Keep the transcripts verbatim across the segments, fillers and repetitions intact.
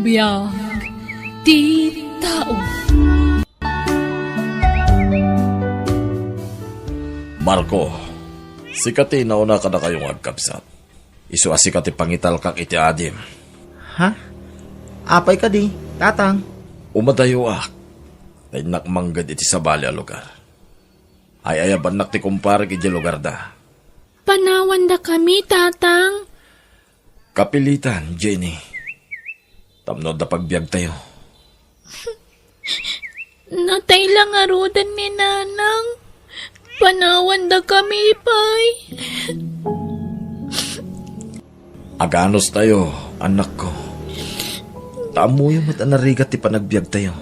Biag ti tao. Marco, sika ti nauna kadakayo nga agkabsat. Isu a sika ti pangitalkak iti adim. Ha? Apay kadi, Tatang? Umadayoak. Ta innak mangged iti sabali a lugar. Ay-ayabannak ti kumparek idiay lugarda. Panawandakami, Tatang. Kapilitan, Jenny. Tapno adda pagbiagtayo. Natay la ngaruden ni Nanang. Panawandakami pay. Aganustayo, anakko. Ta ammoyo met a narigat ti panagbiagtayo.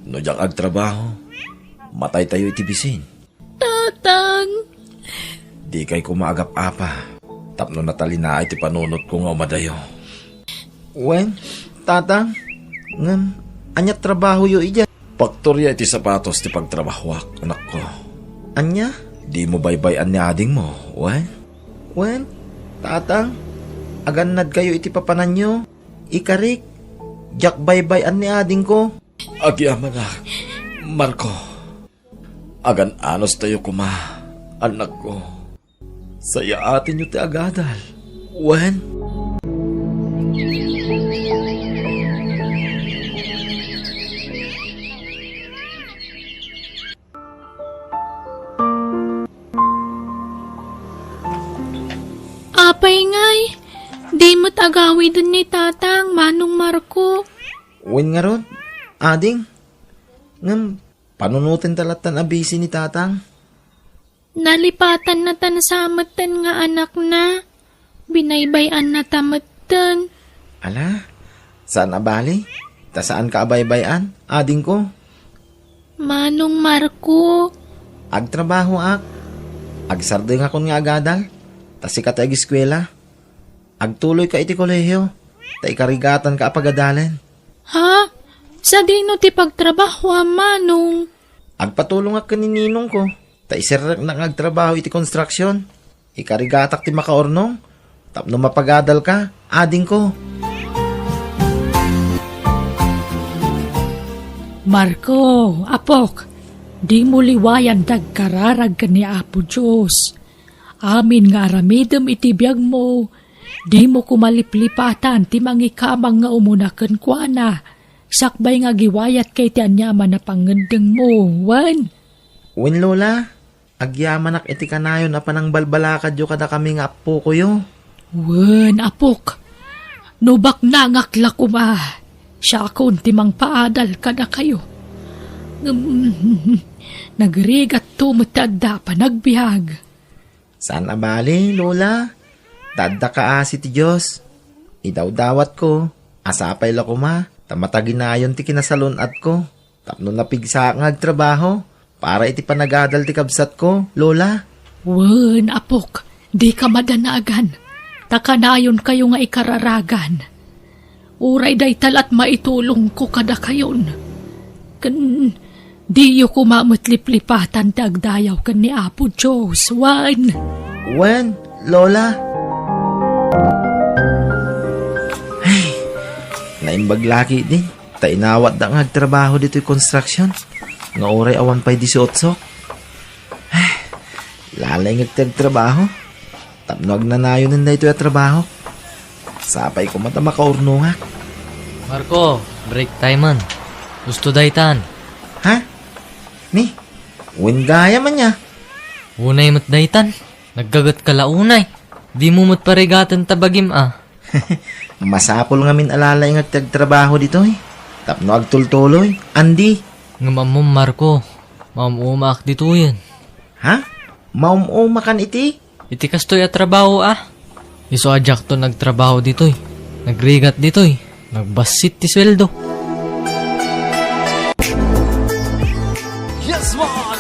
No diak agtrabaho, mataytayo iti bisin. Tatang! Dikay koma agap-apa, tapno natalinaay ti panunotko nga umadayo. Wen, Tatang, ngem ania trabahoyo idiay? Paktoria iti sapatos ti pagtrabahoak, anakko. Ania? Dimo baybay-an ni adingmo, wen? Wen, Tatang, agannadkayo iti papananyo. Ikarik, diak baybay-an ni adingko. Agyamanak, Marco. Agan-anustayo koma, anakko. Sayaatenyo ti agadal. Wen? Apay ngay, di met agawiden ni Tatang, Manong Marco? Wen ngarud, ading. Ngem, panunoten ta lattan a bisi ni Tatang. Nalipatannata sa metten nga anakna. Binaybay-annata metten. Ala, saan a bali? Ta saanka a baybay-an, adingko. Manong Marco. Agtrabahoak. Agsardengakon nga agadal. Ta sika ti ageskuela. Agtuloyka iti kolehio, ta ikarigatanka a pagadalen. Ha? Sadino ti pagtrabahoam, Manong? Agpatulongak ken ni ninongko, ta iserreknak nga agtrabaho iti konstruksion. Ikarigatak ti makaurnong, tapno mapagadalka, adingko. Marco, apok, dimo liwayan ti agkararag ken ni Apo Dios. Amin nga aramidem iti biagmo, dimo koma liplipatan ti mangikamang nga umuna kenkuana, sakbay nga agiwayatka iti aniaman a pangngeddengmo, wen? Wen, Lola, agyamanak iti kanayon a panangbalbalakadyo kadakami nga appokoyo. Wen, apok, no baknangak la koma, siakon ti mangpaadal kadakayo. Ngem, nagrigatto met ti adda a panagbiag. Saan a bali, Lola. Ta adda kaasi ti Dios. Idawdawatko, a sapay la koma, ta mataginayon ti kinasalun-atko, tapno napigsaak nga agtrabaho para iti panagadal ti kabsatko, Lola. Wen, apok, dika madanagan, ta kanayonkayo nga ikararagan. Uray dayta la't maitulongko kadakayon. Ken diyo koma met liplipatan ti agdayaw ken ni Apo Dios, wen? Wen, Lola. Ay, naimbag la ketdi, ta inawatda nga agtrabaho ditoy konstruksion, nga uray awan pay disiotso. Ay, lalaingek ti agtrabaho. Tapno agnanayonen daytoy a trabaho, sapay koma ta makaurnongak. Marco, break time-en. Husto daytan. Ha? Ni? Wen gayam ania? Unay met daytan. Naggagetka la unay. Dimo met parigaten ta bagim a. Masapul ngamin a lalaingek ti agtrabaho ditoy. Tapno agtultuloy. Andi? Ngem ammom, Marco, maum-umaak ditoyen. Ha? Maum-umakan iti? Iti kastoy a trabaho a. Isu a diakto nagtrabaho ditoy. Nagrigat ditoy. Nagbassit ti sueldo. Yes, man!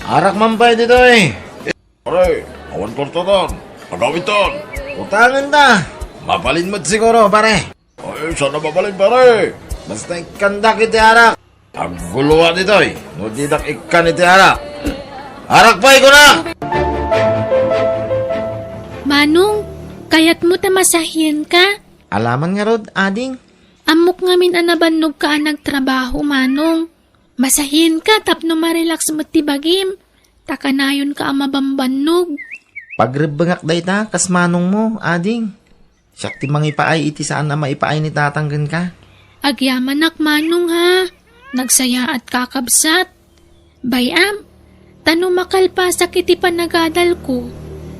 Arak man pay ditoy. Pare, awan kwartatan. Agawidtan. Utangen ta. Mabalin met siguro, pare. Ay, saan a mabalin, pare? Basta ikkandak iti arak. Agguloa ditoy, no didak ikkan iti arak. Arak pay, kuna! Manong, kayatmo ta masahienka? Alaman ngarud, ading? Ammok ngamin a nabannogka a nagtrabaho, Manong. Masahienka tapno marelax met ti bagim, ta kanayonka a mabambannog. Pagrebbengak dayta kas manongmo, ading. Siak ti mangipaay iti saan a maipaay ni tatang kenka. Agyamanak, Manong, ha? Nagsayaatka, kabsat. Bay-am, ta no makalpasak iti panagadalko,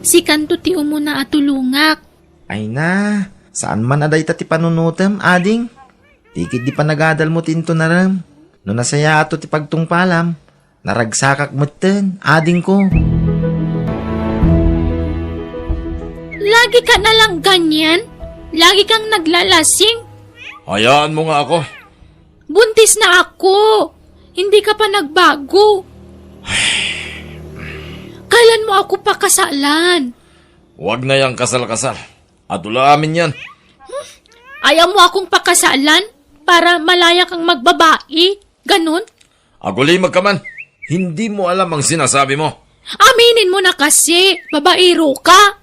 sikanto ti umuna a tulongak. Ay na, saan man a dayta ti panunotem, ading? Ti ketdi panagadalmo ti intunarem. No nasayaato ti pagtungpalam, naragsakak metten, adingko. Lagi ka na lang ganyan? Lagi kang naglalasing? Hayaan mo nga ako. Buntis na ako. Hindi ka pa nagbago. Kailan mo ako pakasalan? Huwag na yang kasal-kasal. Adu la amin yan. Ayaw mo akong pakasalan para malaya kang magbabae? Ganun? Agulimag ka man. Hindi mo alam ang sinasabi mo. Aminin mo na kasi, babaero ka.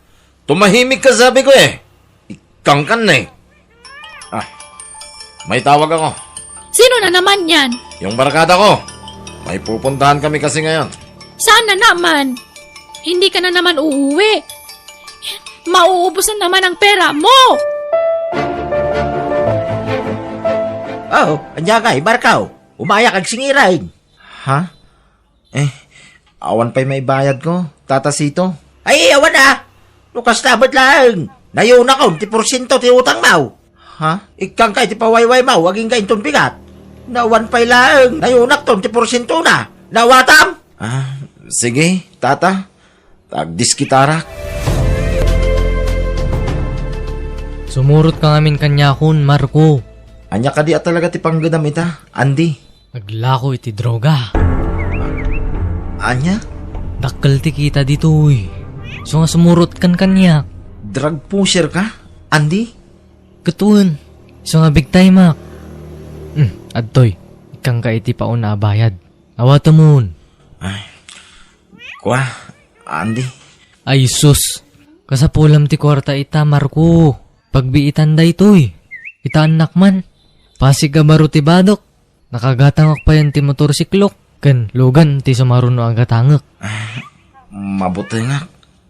Tumahimik ka, sabi ko eh. Ikangkan na eh. Ah, may tawag ako. Sino na naman yan? Yung barkada ko. May pupuntahan kami kasi ngayon. Saan na naman? Hindi ka na naman uuwi. Mauubos na naman ang pera mo. Oh, anya ka, Marco? Umayak agsingiran. Ha? Eh, awan pa'y maibayad ko, Tata Sito. Ay, awan a. No kasta met laeng, nayunakon ti porsiento ti utang mo. Ha? Ikkan ka iti pawayway mo, agingga inton bigat. Nawan pa'y laeng, nayunakton ti porsiento na. Nawatam? Ah, sige, Tata. Tagdiskitarak. Sumurot ka ngamin kaniakon, Marco. Anya kadi a talaga ti panggedam ita, Andy? Naglako iti droga. Anya? Dakkel ti kita ditoy. So nga sumurot kan kaniak. Drug pusher ka, Andy? Ket wen. So nga big time ak. Hmm, adtoy. Ikkan ka iti pauna a bayad. Awatemon. Ay. Kua, Andy. Ay, sus. Kasapulam ti kuarta ita, Marco. Pagbiitan daytoy. Itaannak man. Pasig a baro ti badok. Nakagatangak payen ti motorsiklok. Ken lugan ti sumaruno a gatangek. Ah, mabutengak,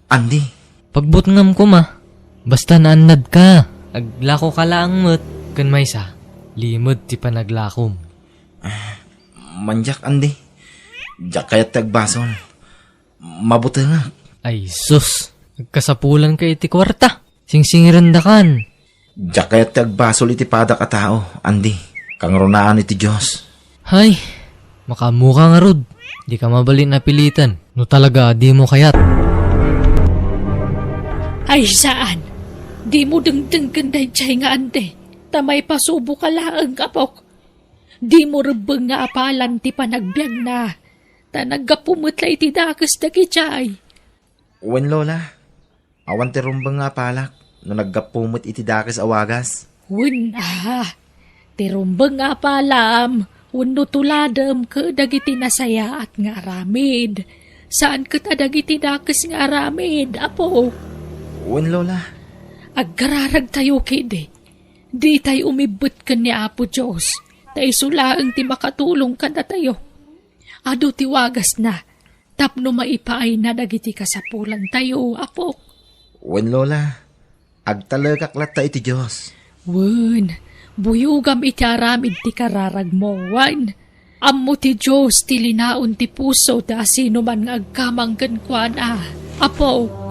Andy. Pagbutngam koma. Basta naannad ka. Aglako ka laeng met. Ken maysa, limed ti panaglakom. Ah, mandiak, Andy. Diak kayat ti agbasol. Mabutengak. Ay, sus. Agkasapulan ka iti kuarta. Singsingirendakan. Diak kayat ti agbasol iti padak a tao, Andy. Kangrunaan iti Dios. Hay, makaammoka ngarud. Di ka mabalin a piliten no talaga a di mo kayat. Ay, saan. Di mo dengdenggen daydiay nga, Andy. Ta maipasubo ka laeng, apok. Di mo rebbeng nga apalan ti panagbiagna, ta naggapu met la iti dakes dagidiay. Wen, Lola, awan ti rumbeng nga apalak no naggapu met iti dakes a wagas. Wen a, ti rumbeng nga apalam wenno tuladem ket dagiti nasayaat nga aramid, saan ket a dagiti dakes nga aramid, Apo. Wen, Lola. Agkararagtayo ketdi. Ditay umibbet ken ni Apo Dios, ta isu laeng ti makatulong kadatayo. Adu ti wagasna tapno maipaayna dagiti kasapulantayo, Apok. Wen, Lola, agtalekak latta iti Dios. Wen, buyogam iti aramid ti kararagmo, wen. Ammo ti Dios ti linaon ti puso ti asinoman nga agkamang kenkuana, Apok.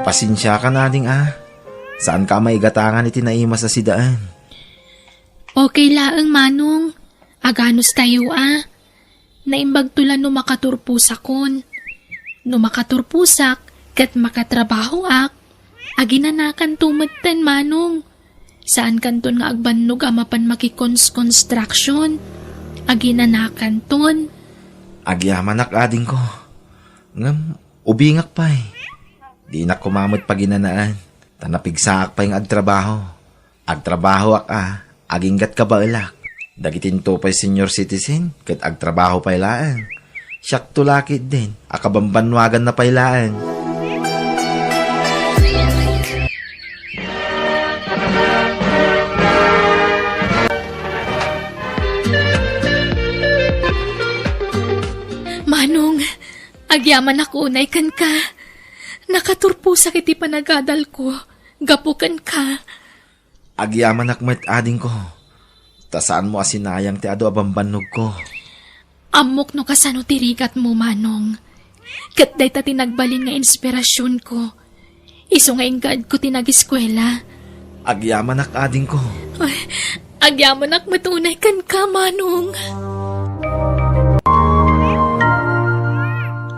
Pasensiakan, ading a. Saanka a maigatangan iti naimas a sidaen. Okay laeng, Manong. Aganos tayo a. Naimbagto la no makaturposakon. No makaturposak ket makatrabahoak, aginanakanto metten, Manong. Saankanton nga agbannog a mapan makikons-construction. Aginanakanton. Agyamanak, adingko. Ngem, ubingak pay. Dinak koma met paginanaen, ta napigsaak pay nga agtrabaho. Agtrabahoak a, aginggat kabaelak. Dagitinto pay senior citizen, ket agtrabaho pay laeng. Siakto la ketdin a kabambannuaganna pay laeng. Agyamanak unay kenka. Nakaturposak iti panagadalko gapu kenka. Agyamanak met, adingko, ta saanmo a sinayang ti adu a bambannogko. Ammok no kasano ti rigatmo, Manong. Ket dayta ti nagbalin nga inspirasionko. Isu nga inggad ko ti nagiskuela. Agyamanak, adingko. Ay, agyamanak met unay kenka, Manong.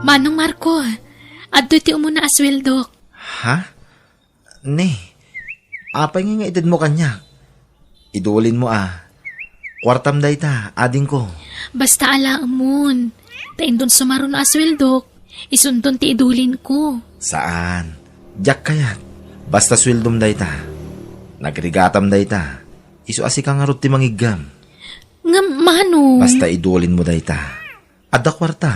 Manong Marco, adtoy ti umuna a sueldok. Ha? Ne, apay nga itedmo kaniak? Idulinmo a. Kuartam dayta, adingko. Basta alaemon. Ta inton sumaruno a sueldok, isunton ti idulinko. Saan. Diak kayat. Basta sueldom dayta. Nagrigatam dayta. Isu a sika ngarud ti mangiggem. Ngem, Manong. Basta idulinmo dayta. Adda kuarta.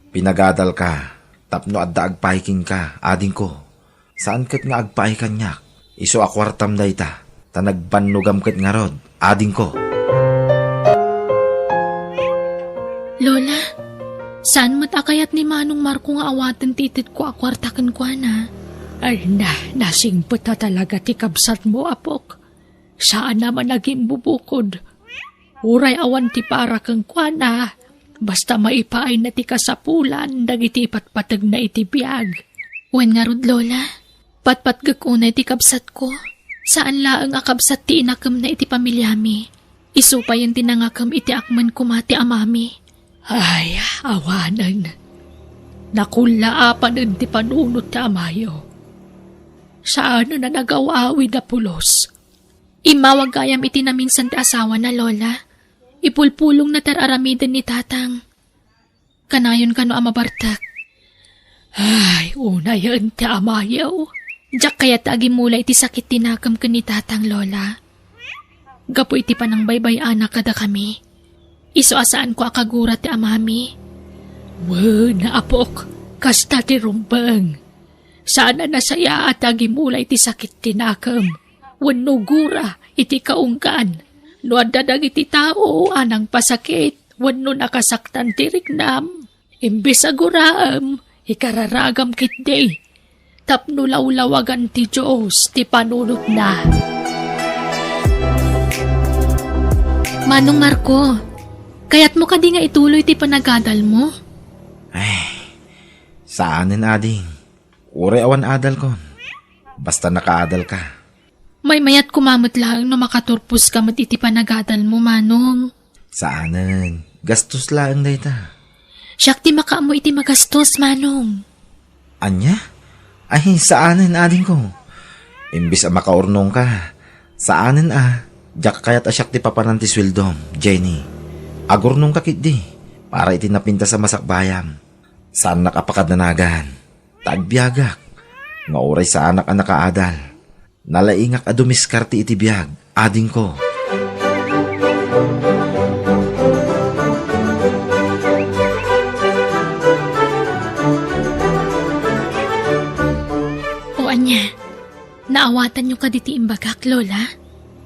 Pinagadalka tapno adda agpaay kenka, adingko. Saan ket nga agpaay kaniak. Isu a kuartam dayta, ta nagbannogam ket ngarud, adingko. Lola, saan met a kayat ni Manong Marco nga awaten ti itedko a kuarta kenkuana? Ay, na, nasingpet a talaga ti kabsatmo, apok. Saan a managimbubukod. Uray awan ti para kenkuana, basta maipaayna ti kasapulan dagiti ipatpategna iti biag. Wen ngarud, Lola, patpatgek unay ti kabsatko. Saan laeng a kabsat ti inakemna iti pamiliami. Isu payen ti nangakem iti akmen koma ti amami. Ay, awanen. Nakullaapanen ti panunot ti amayo. Saanen a nagaw-awid a pulos. Immawag gayam iti naminsan ti asawana, Lola. Ipulpulongna ti ar-aramiden ni Tatang. Kanayon kano a mabartek. Ay, unayen ti amayo. Diak kayat ti agimula iti sakit ti nakem ken ni Tatang, Lola. Gapu iti panangbaybay-ana kadakami. Isu a saanko a kagura ti amami. Wen, apok, kasta ti rumbeng. Saan a nasayaat ti agimula iti sakit ti nakem wenno gura iti kaunggan. No adda dagiti tao a nangpasakit wenno nakasaktan ti riknam, imbes a guraem, ikararagam ketdi tapno lawlawagan ti Dios ti panunotna. Manong Marco, kayatmo kadi nga ituloy ti panagadalmo? Ay, saanen, ading. Uray awan adalkon, basta nakaadalka. Maymayat koma met laeng no makaturposka met iti panagadalmo, Manong. Saanen, gastos laeng dayta. Siak ti makaammo iti magastos, Manong. Ania? Ay, saanen, adingko. Imbes a makaurnongka, saanen a, diak kayat a siak ti papanan ti sueldom, Jenny. Agurnongka ketdi, para iti napintas a masakbayam. Saannak a pakadanagan. Ta agbiagak, nga uray saanak a nakaadal, nalaingak a dumiskarte iti biag, adingko. O ania, naawatanyo kadi ti imbagak, Lola?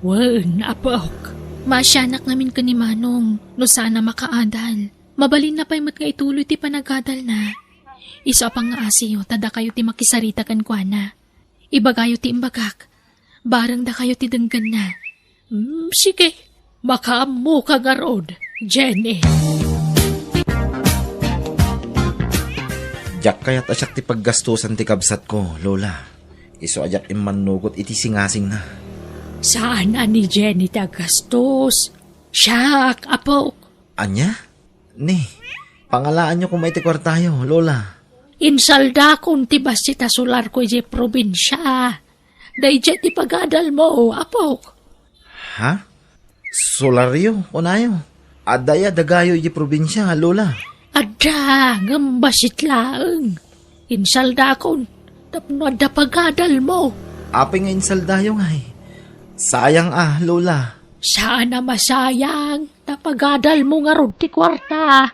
Wen, apok. Maasianak ngamin ken ni Manong no saan a makaadal. Mabalinna pay met nga ituloy ti panagadalna. Isu a pangngaasiyo ta dakayo ti makisarita kenkuana. Ibagayo ti imbagak. Bareng dakayo ti denggenna. Hmm, sige. Makaammoka ngarud, Jenny. Diak kayat a siak ti paggastosan ti kabsatko, Lola. Isu a diak immannugot iti singasingna. Saan a ni Jenny ti aggastos. Siak, apok. Ania? Ni, pangalaanyo koma iti kuartayo, Lola. Insaldakon ti bassit a solarko idiay probinsia. Daydiay ti pagadalmo, apok. Ha? Solaryo, kunayo? Adda aya dagayo idiay probinsia, Lola? Adda, ngem bassit laeng. Insaldakon, tapno adda pagadalmo. Apay nga insaldayo ngay? Sayang a, Lola. Saan a masayang, ta pagadalmo ngarud ti kuarta.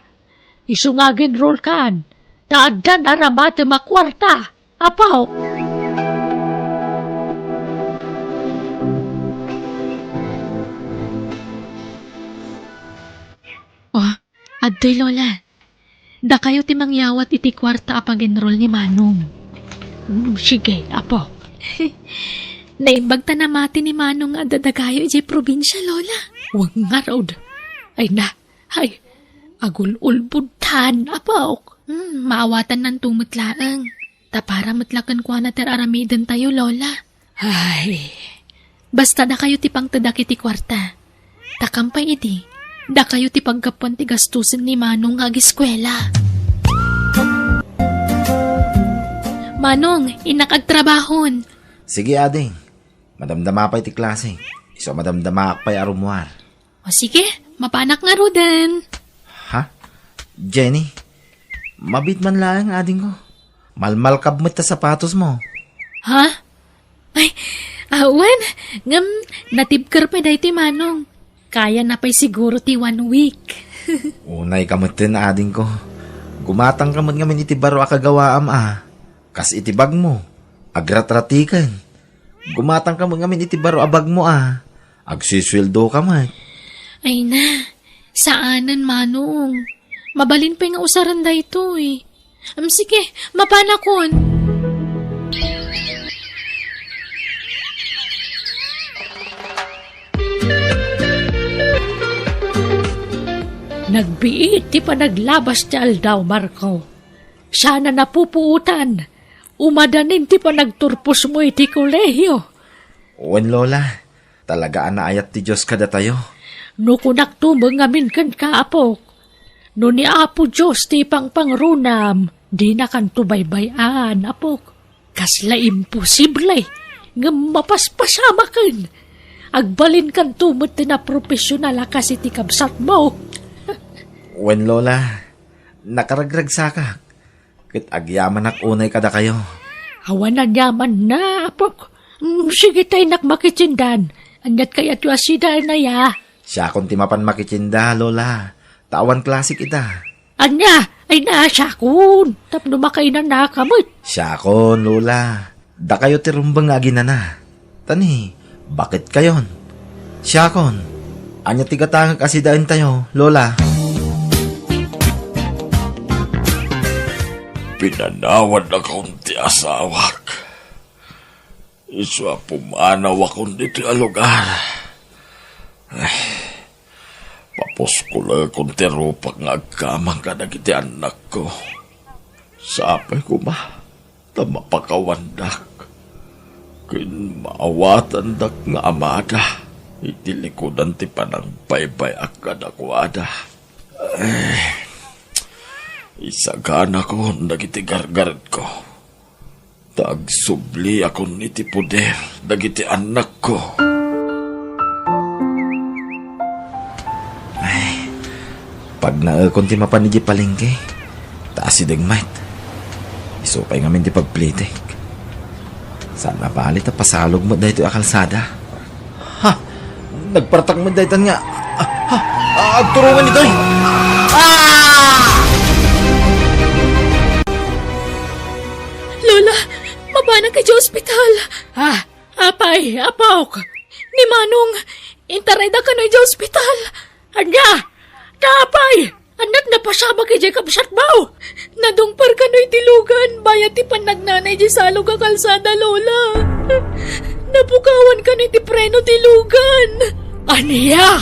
Isu nga aginrulkan, ta addan aramatem a kuarta, apo. Oh, adtoy, Lola. Dakayo ti mangyawat iti kuarta a pag-enroll ni Manong. Mm, sige, apo. Naimbag ta namati ni Manong nga adda dakayo idiay probinsia, Lola. Wen ngarud. Ay na, ay, agul-ulbodtan, apok. Hmm, maawatannanto met laeng. Ta para met la kenkuana ti ar-aramidentayo, Lola. Ay, basta dakayo ti pangtedak iti kuarta. Ta kampay idi, dakayo ti paggapuan ti gastusen ni Manong nga ageskuela. Manong, innak agtrabahon. Sige, ading. Madamdama pay ti klase. Isu a madamdamaak pay a rummuar. O sige, mapanak ngaruden. Ha? Jenny, mabiit man laeng, adingko. Malmalkab met ta sapatosmo. Ha? Ay, awan. Ngem, natibker pay daytoy, Manong. Kayana pay siguro ti one week. Unayka metten, adingko. Gumatangka met ngamin iti baro a kagawaam a. Kas iti bagmo, agratratiken. Gumatangka met ngamin iti baro a bagmo a. Agsisueldoka met. Ay na, saanen, Manong. Mabalin pay nga usaren daytoy. Am, sige, mapanakon. Nagbiit ti panaglabas ti aldaw, Marco. Saan a napupuotan. Umadanin ti panagturposmo iti kolehio. Wen, Lola. Talaga a naayat ti Dios kadatayo. No kunakto met ngamin kenka, apok. No ni Apo Dios ti ipangpangrunam, dinakanto baybay-an, apok. Kasla imposible, ngem mapaspasamaken. Agbalinkanto met ti naprofesional a kas iti kabsatmo. Wen, Lola, nakaragragsakak. Ket agyamanak unay kadakayo. Awan aniamanna, apok. Mm, sige ta innak makitiendan. Aniat kayatyo a sidaen aya? Siakon ti mapan makitienda, Lola. Ta awan klasik ita. Ania? Ay na, siakon. Tapno makainanaka met. Siakon, Lola. Dakayo ti rumbeng nga aginana. Ta ni, baketkayon. Siakon, ania ti gatangek a sidaentayo, Lola? Pinanawannakon ti asawak. Isu a pumanawakon ditoy a lugar. Ay, papuskolekon ti rupak nga agkamang kadagiti annakko. Sapay koma ta mapakawandak ken maawatandak nga amada iti likudan ti panangbaybay-ak kadakuada. Ay, isaganakon dagiti gargaretko, ta agsubliakon iti poder dagiti annakko. Ay, pagnaekon ti mapan idiay palengke, ta asideg met. Isu pay ngamin ti pagplitek. Saan a bali ta pasalog met daytoy a kalsada. Ha! Nagpartak met daytan nga. Ah, ha! Ah, agturongen itoy! Ah! Lola, mapanak idiay ospital. Ah, apay, apok. Ni Manong, intarayda kano idiay ospital. Ania? Apay! Aniat napasamak idiay kabsatmo? Nadungpar kano iti lugan, bayat ti pannagnana idiay salog a kalsada, Lola. Napukawan kano iti preno ti lugan. Ania?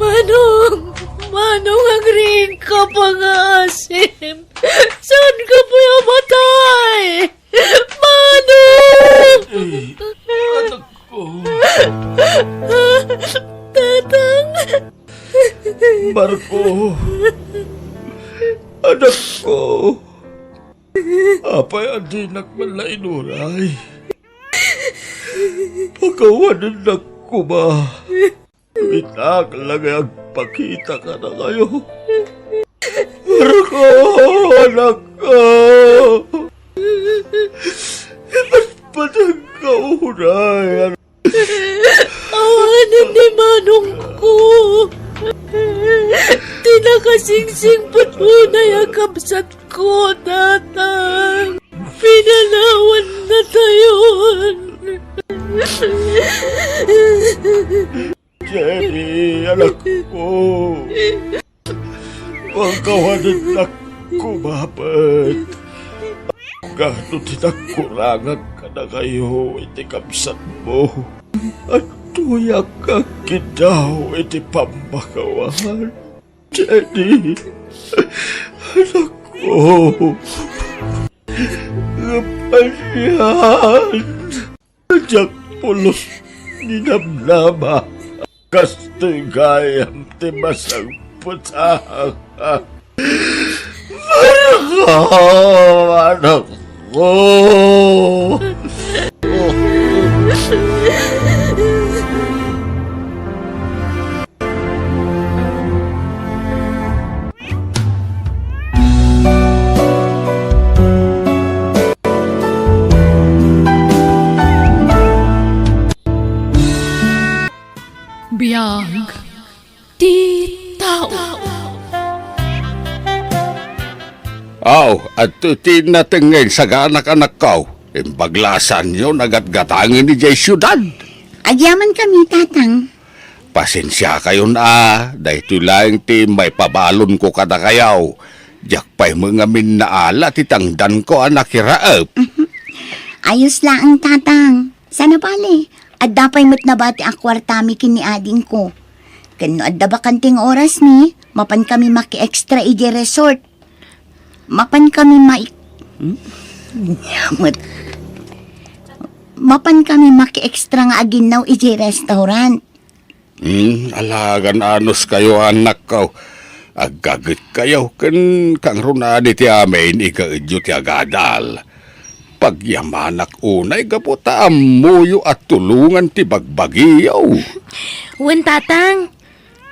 Manong! Manong, agriingka, pangaasim! Saanka pay a matay? Manong! Eh, anakko. Tatang! Marco! Anakko! Apay a dinak man la inuray? Pakawanennak koma. Itak la nga agpakita kadakayo. Marco, anakko! Ipatpateg ka unay, anak. Awanen ni manongko. Ti nakasingsing pay unay a kabsatko, Tatang. Pinanawan natayon. Jenny, anakko. Pakawanennakko, Mapet. Gapu ti nagkurangak kadakayo iti kabsatmo. Adtoyak nga agkiddaw iti pammakawan. Jenny, anakko. Ngem anian? Diak pulos ni namnama. Kastoy gayam ti masagpetang. Marco, anakko. Biag ti tao. Aw, adtoy ti nateng nga insaganak, anakko. Imbag la a saanyo nga gatgatangen idiay siudad. Agyamankami, Tatang. Pasensiakayon a, daytoy laeng ti maipabalonko kadakayo. Diak pay met ngamin naala ti tangdanko a nakiraep. Mhm. Ayos laeng, Tatang. Saan a bale, adda pay met nabati a kuartami ken ni adingko. Ken no adda bakante nga orasmi, mapankami maki-extra idiay resort. Mapankami mai-, hmm? Met. Mapankami maki-extra nga aginnaw idiay restaurant. Hmm, alagan anuskayo, anakko. Aggagetkayo, ken kangrunaan iti amin, igaedyo ti agadal. Pagyamanak unay gapu ta ammoyo a tulongan ti bagbagiyo. Wen, Tatang,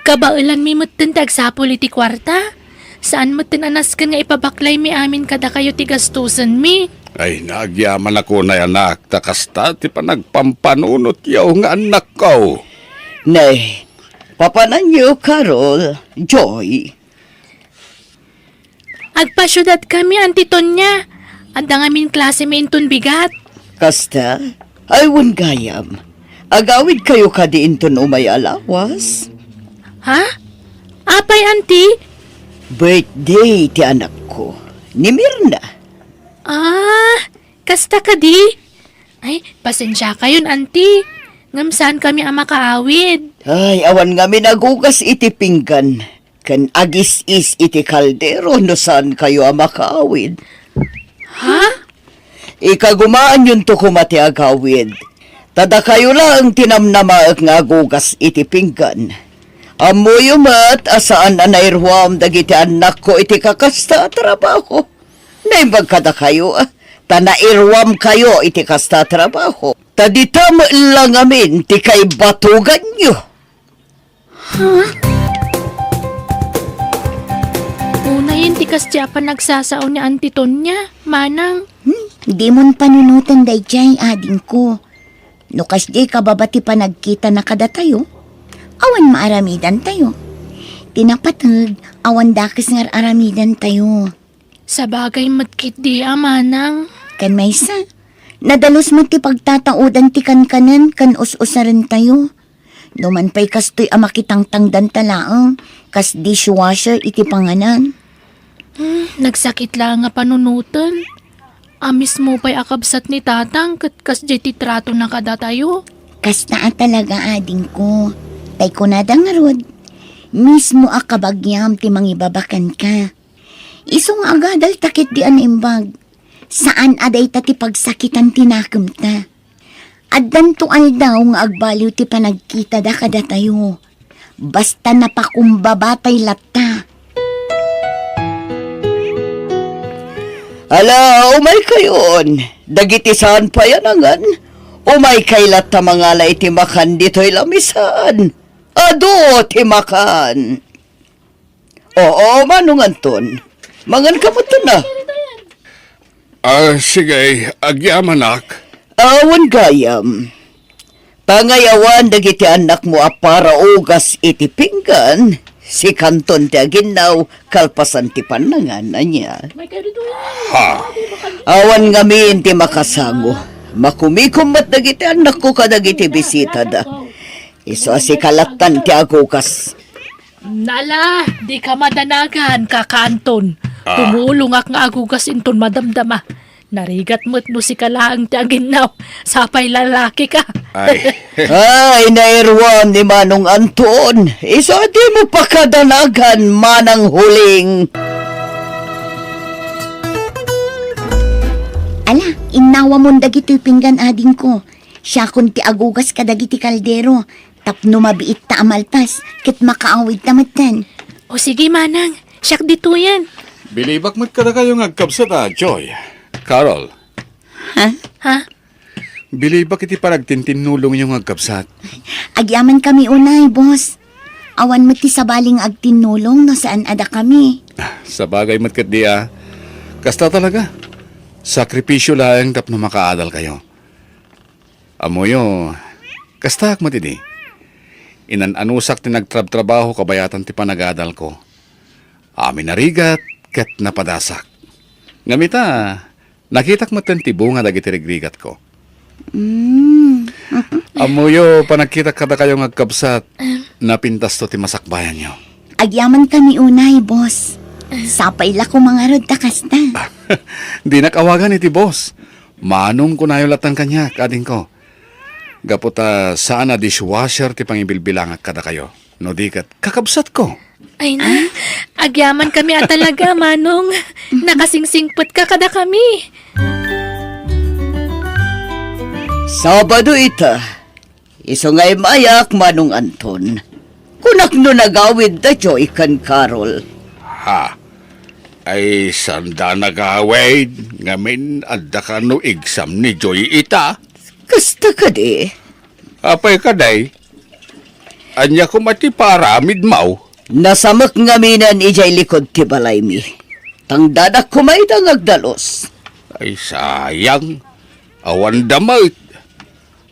kabaelanmi metten ti agsapul iti kuarta. Saan metten a nasken nga ipabaklaymi amin kadakayo ti gastusenmi. Ay, nagyamanak unay, anak, ta kasta ti panagpampanunotyo nga annakko. Ne, papananyo, Carol, Joy. Agpasiudadkami, Auntie Tonia. Adda ngamin klasemi inton bigat. Kasta? Ay, wen gayam. Agawidkayo kadi inton umay a lawas? Ha? Apay, Auntie? Birthday ti anakko, ni Mirna. Ah, kasta kadi? Ay, pasensiakayon, Auntie. Ngem saankami a makaawid. Ay, awan ngamin agugas iti pinggan ken agis-is iti kaldero no saankayo a makaawid. Ha? Ikagumaanyonto koma ti agawid. Ta dakayo laeng ti namnamaek nga agugas iti pinggan. Ammoyo met a saan a nairuam dagiti annakko iti kakasta a trabaho. Naimbag kadakayo, a, ta nairuamkayo iti kasta a trabaho. Ta dita met la ngamin ti kaibatuganyo. Ha? Unayen ti kasdi a panagsasao ni Auntie Tonia, manang. Hmm, dimon panunoten daydiay, adingko. No kasdiay kababa ti panagkitana kadatayo, awan maaramidantayo. Ti napateg, awan dakes nga ar-aramidantayo. Sabagay met ketdi a, manang. Ken maysa, nadalus met ti pagtataudan ti kankanen ken us-usarentayo. Numan pay kastoy a makitangtangdanta laeng, kas dishwasher iti panganan. Hmm, nagsakit laeng a panunoten. A mismo pay a kabsat ni Tatang ket kasdiay ti tratona kadatayo. Kasta a talaga, adingko. Tay kunada ngarud, mismo a kabagiam ti mangibaba kenka. Isu nga agadalta ketdi a naimbag. Saan a dayta ti pagsakitan ti nakemta. Addanto aldaw nga agbaliw ti panagkitada kadatayo. Basta napakumbabatay latta. Ala, umaykayon. Dagiti saan pay a nangan, umaykay latta mangala iti makan ditoy lamisaan. Adu ti makan. Oo, manong Anton. Manganka metten a. Ah, sige, agyamanak. Awan gayam. Pangayawan dagiti annakmo a para ugas iti pinggan, sikanton ti aginnaw kalpasan ti pannangan, ania? Ha? Awan ngamin ti makasango. Makumikom met dagiti annakko kadagiti bisitada. Isu a sika lattan ti agugas. Nala, dika madanagan, Kaka Anton. Ah. Tumulongak nga agugas inton madamdama. Narigat met no sika laeng ti aginnaw. Sapay lalaki ka. Ay. Ay, nairwam ni Manong Anton. Isu a dimo pakadanagan, Manang Huling. Ala, innawamon dagitoy pinggan, adingko. Siakon ti agugas kadagiti kaldero. Tapno mabiitta a malpas, ket makaawidta metten. O sige, manang, siak ditoyen. Bilibak met kadakayo nga agkabsat a, Joy. Carol. Ha? Ha? Bilibak iti panagtintinnulongyo nga agkabsat. Agyamankami unay, boss. Awan met ti sabali nga agtinnulong no saan a dakami. Sabagay met ketdi a. Kasta talaga. Sakripisio laeng tapno makaadalkayo. Ammoyo, kastaak met idi. Inan-anusak ti nagtrabtrabaho kabayatan ti panagadalko. Amin a rigat ket napadasak. Ngem ita, nakitak metten ti bunga dagiti rigrigatko. Mm. Ammoyo, panagkitak kadakayo nga agkabsat, napintasto ti masakbayanyo. Agyamankami unay, boss. Sapay la koma ngarud ta kasta. Dinak awagan iti boss. Manong kunayo latta kaniak, adingko. Gapu ta saan a dishwasher ti pangibilbilangak kadakayo. No di ket, kakabsatko. Ay na, agyamankami a talaga, Manong. Nakasingsingpetka kadakami. Sabado ita. Isu nga immayak, Manong Anton. Kunak no nagawid da Joy ken Carol. Ha? Ay, sanda nagawid, ngamin adda kano exam ni Joy ita? Kasta kadi. Apay kadi? Ania koma ti paaramidmo? Nasamek ngaminen idiay likud ti balaymi. Tangdanak koma ita nga agdalus. Ay, sayang. Awanda met.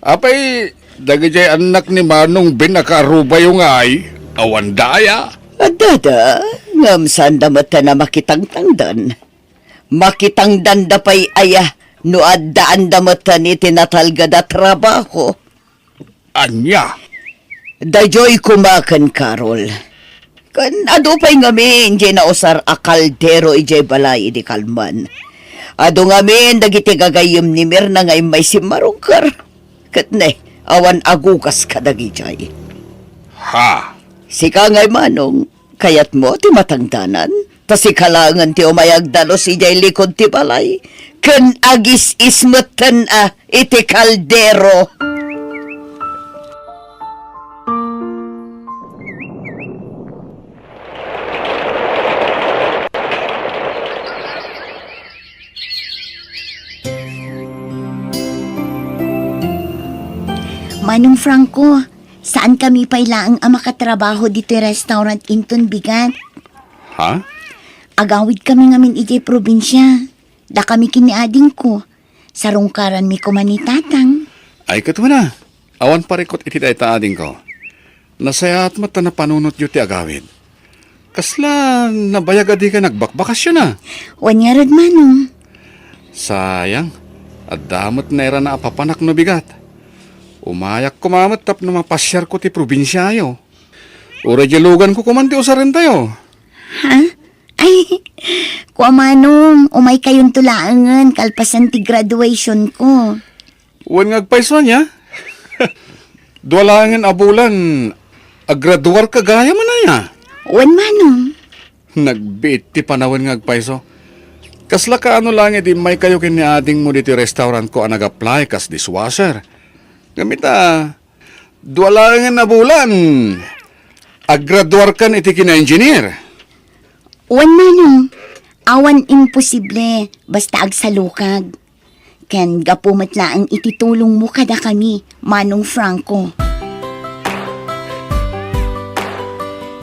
Apay, dagidiay annak ni Manong Ben a kaarubayo ngay, awanda aya? Addada, ngem saanda metten a makitangtangdan. Makitangdanda pay aya no addaanda metten iti natalged a trabaho. Ania? Daydiay koma ken Carol. Ken adu pay ngamin diay nausar a kaldero idiay balay idi kalman. Adu ngamin dagiti gagayyem ni Mirna nga immay simmarungker. Ket ne, awan agugas kadagidiay. Ha? Sika ngay, Manong, kayatmo ti matangdanan? Ta sika laengen ti umay agdalus idiay likud ti balay, ken agis-is metten a iti kaldero. Manong Franco, saankami pay laeng a makatrabaho ditoy restaurant inton bigat. Ha? Agawidkami ngamin idiay probinsia. Dakami ken ni adingko. Sarungkaranmi koma ni Tatang. Ay, ket wen a. Awan parikut iti dayta, adingko. Nasayaat met ta napanunotyo ti agawid. Kasla nabayag a dika nagbakbakasyon a? Wen ngarud, Manong. Sayang. Adda met nairana a papanak no bigat. Umayak koma met tapno mapasiarko ti probinsiayo. Uray diay luganko koman ti usarentayo. Ha? Ay, kua, Manong, umaykayonto laengen kalpasan ti graduationko. Wen nga agpayso ania? Dua laengen a bulan, agraduarka gayam aya? Wen, Manong. Nagbiit ti panawen nga agpayso. Kasla kaano laeng idi immaykayo ken ni adingmo ditoy restaurantko a nag-apply kas dishwasher? Ngem ita, dua laengen a bulan, agraduarkan iti kina-engineer. Wen, Manong, awan imposible basta agsalukag. Ken gapu met laeng iti tulongmo kadakami, Manong Franco.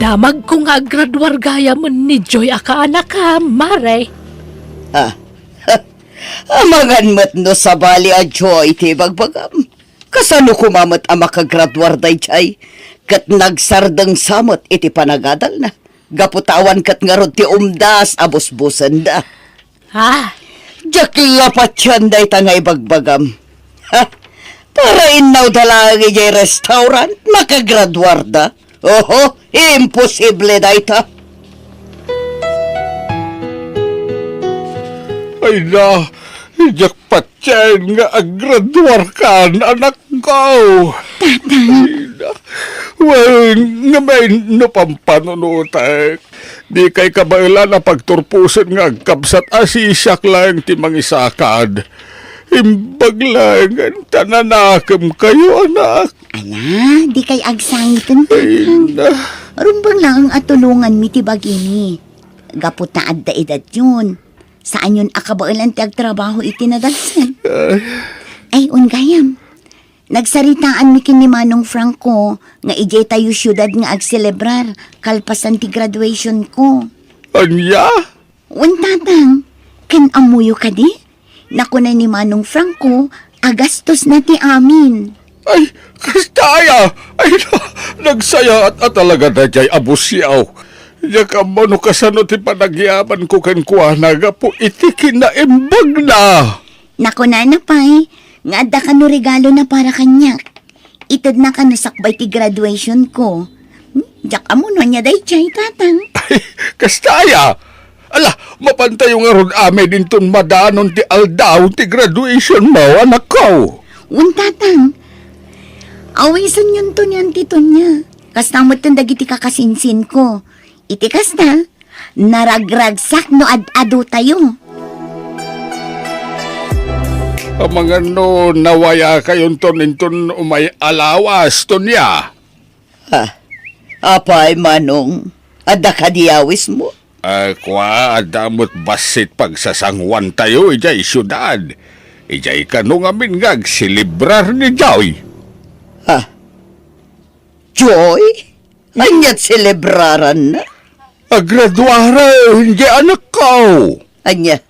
Damagko nga agraduar gayamen ni Joy a kaanakam, Mare. Ah, amangan met no sabali a Joy ti ibagbagam. Kasano koma met a makagraduar daydiay? Ket nagsardengsa met iti panagadalna. Gapu ta awan ket ngarud ti umdas a busbusenda. Ha? Diak la patien dayta nga ibagbagam. Ha? Para innawda laeng idiay restaurant, makagraduarda. Oho, imposible dayta. Ay na, diak patien nga agraduarkan, anakko. Tatang. Ay na. Wen, ngamin no pampanunotek. Dikay kabaelan a pagturposen nga agkabsat a siak laeng ti mangisakad. Imbag laengen ta nanakemkayo, anak. Ala, dikay agsangiten, Tatang. Ay, na. Rumbeng laeng a tulonganmi ti bagimi. Gapu ta adda edadyon, saanyon a kabaelan ti agtrabaho iti nadalsen. Ay. Ay, wen gayam. Nagsaritaanmi ken ni Manong Franco nga idiay tayo siudad nga agselebrar kalpasan ti graduation ko. Ania? Wen, Tatang, ken ammoyo kadi? Nakuna ni Manong Franco a gastosna ti amin. Ay, kasta aya! Ay, na-, nagsayaat a talaga daydiay a busiaw. Diak ammo no kasano ti panagyamanko kenkuana gapu iti kinaimbagna. Nakunana pay nga adda kano regalona para kaniak. Itedna kano sakbay ti graduation ko. Hmm, diak ammo no ania daydiay, Tatang. Ay, kasta aya? Ala, mapantayo ngarud amin inton madanon ti aldaw ti graduation mo, anakko. Wen, Tatang. Awisenyonto nian ti Tonia. Kasta metten dagiti kakasinsinko. Iti kasta, naragragsak no ad-adotayo. Amangan no nawayakayonton inton umay a lawas, Tonia. Ah, apay, Manong? Adda kadi awismo? Ah, kua, adda met bassit pagsasanguantayo idiay siudad. Idiay kano ngamin nga agselebrar ni Joy. Ah, Joy? Ania't selebraranna? Agraduaren diay anakko. Ania?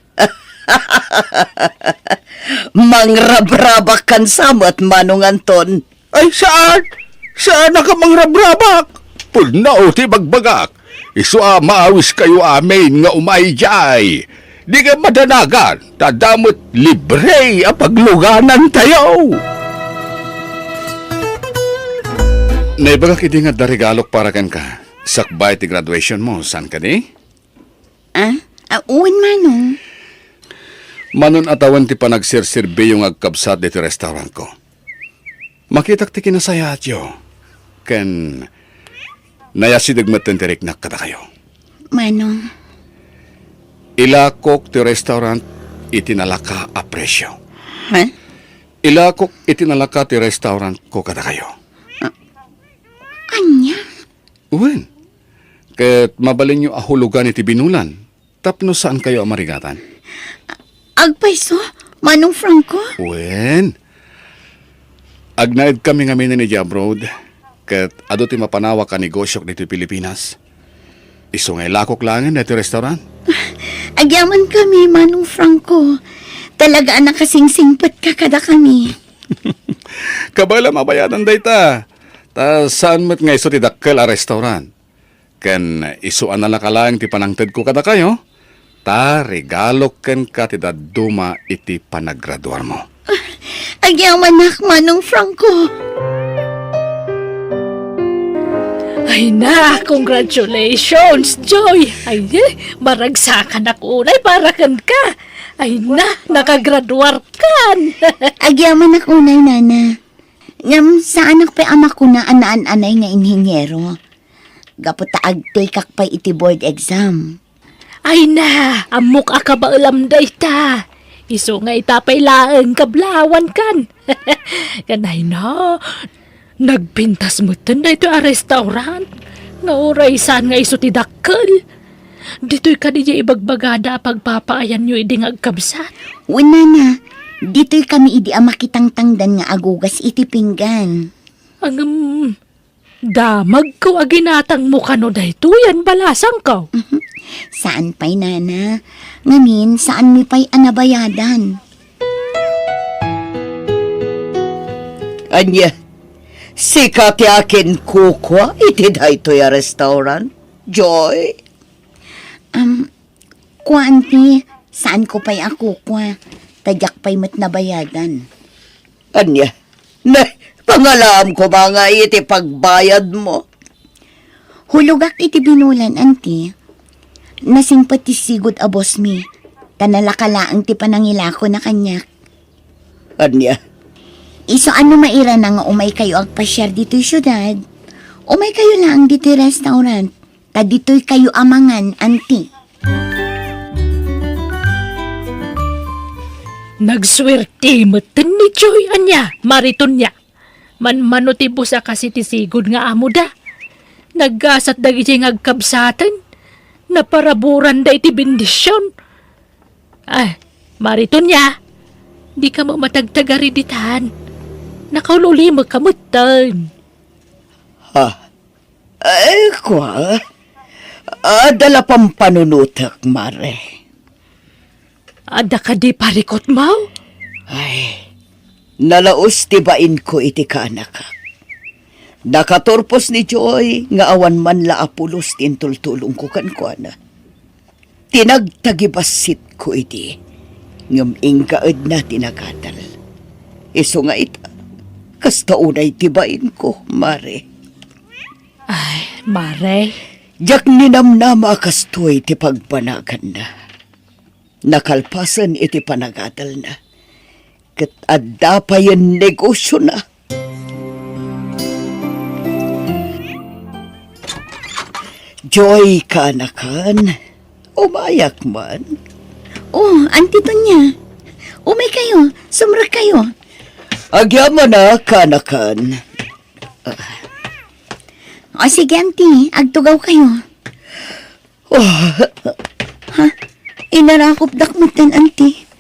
Mangrabrabak kan sa met, Manong Anton. Ay, saan? Saan a ka mangrabrabak? Pudno ti bagbagak. Isu a maawiskayo amin nga umay diay. Dika madanagan, ta adda met libre a pagluganantayo. Naibagak idi nga adda regalok para kenka. Sakbay ti graduation mo, saan kadi? Ah? Ah, wen, Manong. Manon a tawen ti panagserserbiyo nga agkabsat ditoy restaurantko. Makitak ti kinasayaatyo, ken nayasideg metten ti riknak kadakayo. Manong. Ilakok ti restaurant iti nalaka a presio. Ha? Ilakok iti nalaka ti restaurantko kadakayo. Ah, ania? Wen, ket mabalinyo a hulogan iti binulan tapno saankayo a marigatan. Agpayso, Manong Franco? Wen, agnaedkami ngamin idiay abroad, ket adu ti mapanawak a negosiok ditoy Pilipinas. Isu nga ilakok laengen daytoy restaurant. Agyamankami, Manong Franco. Talaga a nakasingsingpetka kadakami. Kabaelam a bayadan dayta. Ta saan met nga isu ti dakkel a restaurant. Ken isu a nalaka laeng ti panangtedko kadakayo, ta regalok kenka ti dadduma iti panagraduarmo. Agyamanak, Manong Franco. Ay na, congratulations, Joy! Ay, eh, maragsakanak unay para kenka. Ay na, nakagraduarkan. Agyamanak unay, Nana. Ngem saanak pay a makuna a naan-anay nga inheniero. Gapu ta agtekak pay iti board exam. Ay na, ammok a kabaelam dayta. Isu nga ita pay laeng kablawankan. Ken ay na, nagpintas metten daytoy a restaurant. Nga uray saan nga isu ti dakkel. Ditoy kadi diay ibagbagada a pagpapaayanyo idi nga agkabsat? Wen, Nana, ditoy kami idi a makitangtangdan nga agugas iti pinggan. Ngem, damagko a ginatangmo kano daytoy a balasangko. Mhm. Saan pay, Nana. Ngamin, saanmi pay a nabayadan. Ania, sika ti akinkukua iti daytoy a restaurant, Joy? Am, kuan ti, saanko pay a kukua, ta diak pay met nabayadan. Ania? Ne, pangalaam koma nga iti pagbayadmo. Hulogak iti binulan, anti. Nasingpet ti sigud a boss mi, ta nalaka laeng ti panangilakona kaniak. Ania? Isu a no mairana nga umaykayo agpasiar ditoy siudad, umaykayo laeng ditoy restaurant, ta ditoykayo a mangan, anti. Nagsuerte metten ni Joy, ania, Mari Tonia. Manmano ti boss a kas iti sigud nga amoda. Naggasat dagiti nga agkabsaten. Naparaburanda iti bendision. Ay, Mari Tonia, dika matagtagari ditan. Nakaul-ulimekka metten. Ha? Ay, kua, adda la pampanunotek, Mare. Adda kadi parikutmo? Ay, nalaus ti bainko iti kaanakak. Nakaturpos ni Joy nga awan man la a pulos ti intultulongko kenkuana. Tinagtagibassitko idi, ngem inggaedna ti nagadal. Isu nga ita, kasta unay ti bainko, Mare. Ay, Mare. Diak ninamnama a kastoy ti pagbanaganna. Nakalpasen iti panagadalna, ket adda payen negosiona. Joy, kaanakan, umayak man. Oh, Auntie Tonia, umaykayo, sumrekkayo. Agyamanak, kaanakan. O sige, Auntie, agtugawkayo. Oh. Ha? Inarakopdak metten, Auntie.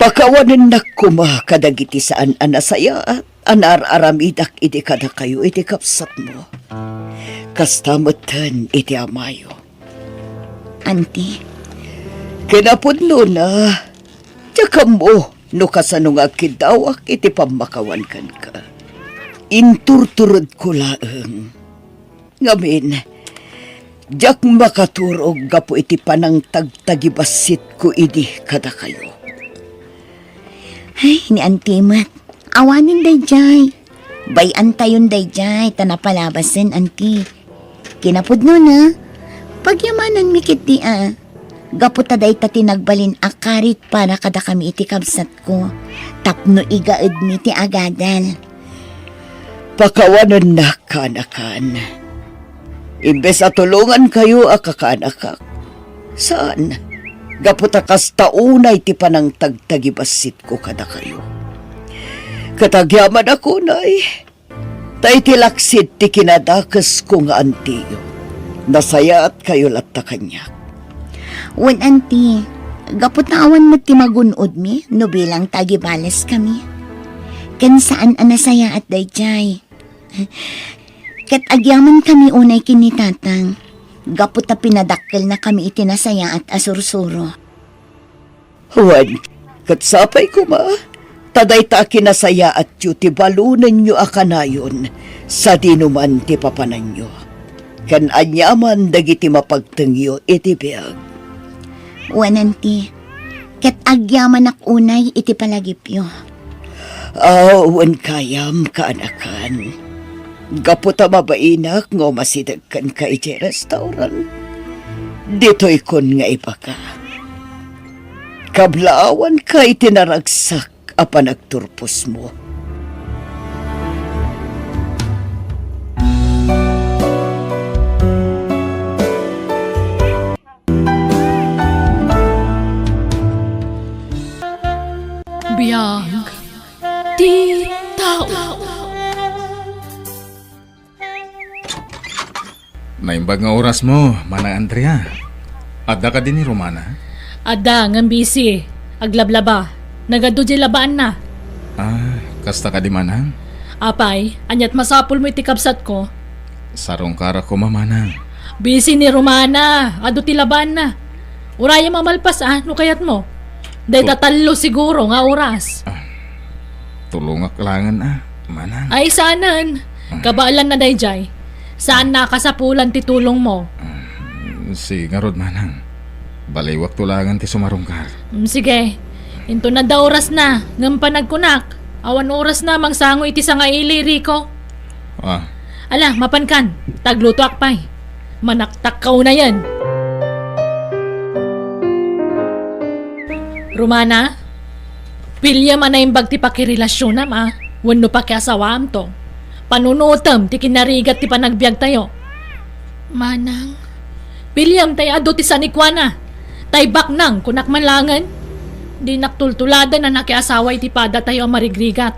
Pakawanennak koma kadagiti saan a nasayaat a naar-aramidak idi kadakayo iti kabsatmo. Kasta metten iti amayo. Auntie. Kinapudnona, diak ammo no kasano nga agkiddawak iti pammakawan kenka. Inturturedko laeng. Ngamin, diak makaturog gapu iti panangtagtagibassitko idi kadakayo. Ay, ni Auntie met. Awanen daydiay. Bay-antayon daydiay, ta napalabasen, Auntie. Kinapudnona, pagyamananmi ketdi a. Gapu ta dayta ti nagbalin a karit para kadakami iti kabsatko, tapno igaedmi ti agadal. Pakawanennak, kaanakan. Imbes a tulongankayo a kakaanakak, saan, gapu ta kasta unay ti panangtagtagibassitko kadakayo. Ket agyamanak unay, ta iti laksid ti kinadakesko nga antiyo, nasayaatkayo latta kaniak. Wen, Auntie, gapu ta awan met ti magun-odmi no bilang ta agibaleskami. Ken saan a nasayaat daydiay. Ket agyamankami unay ken ni Tatang, gapu ta pinadakkelnakami iti nasayaat a sursuro. Wen, ket sapay koma, ta dayta a kinasayaatyo ti balonenyo a kanayon sadino man ti papananyo, ken aniaman dagiti mapagtengyo iti biag. Wen, Auntie, ket agyamanak unay iti palagipyo. Aw, wen gayam, kaanakan. Gapu ta mabainak nga umasideg kenka idiay restaurant, ditoykon nga ibaka. Kablaawanka iti naragsak a panagturposmo. Biag ti tao. Naimbag nga orasmo, Manang Andrea. Adda kadi ni Romana? Adda, ngem busy. Aglablaba. Nagadu diay labaanna. Ah, kasta kadi, Manang? Apay, ania't masapulmo iti kabsatko? Sarungkarak koma, Manang. Busy ni Romana. Adu ti labaanna. Urayem a malpas, a, no kayatmo. Dayta Tu- tallo siguro nga oras. Ah, tulongak laengen, a, Manang. Ay, saanen. Ah. Kabaelanna daydiay. Saanna a kasapulan ti tulongmo. Ah, si ngarud, Manang. Baliwakto laengen ti sumarungkar. Mm, sige. Inton adda orasna, ngem panagkunak, awan orasna mangsango iti sangaili, Rico. Ah. Ala, mapankan. Ta aglutoak pay. Manaktakkaw na yan. Romana, piliem a naimbag ti pakirelasionam a, wenno pakiasawaamto. Panunutem ti kinarigat ti panagbiagtayo. Manang. Piliem tay adu ti sanikuana. Tay baknang, kunak man langen. Dinak tultuladen a nakiasawa iti padatayo a marigrigat.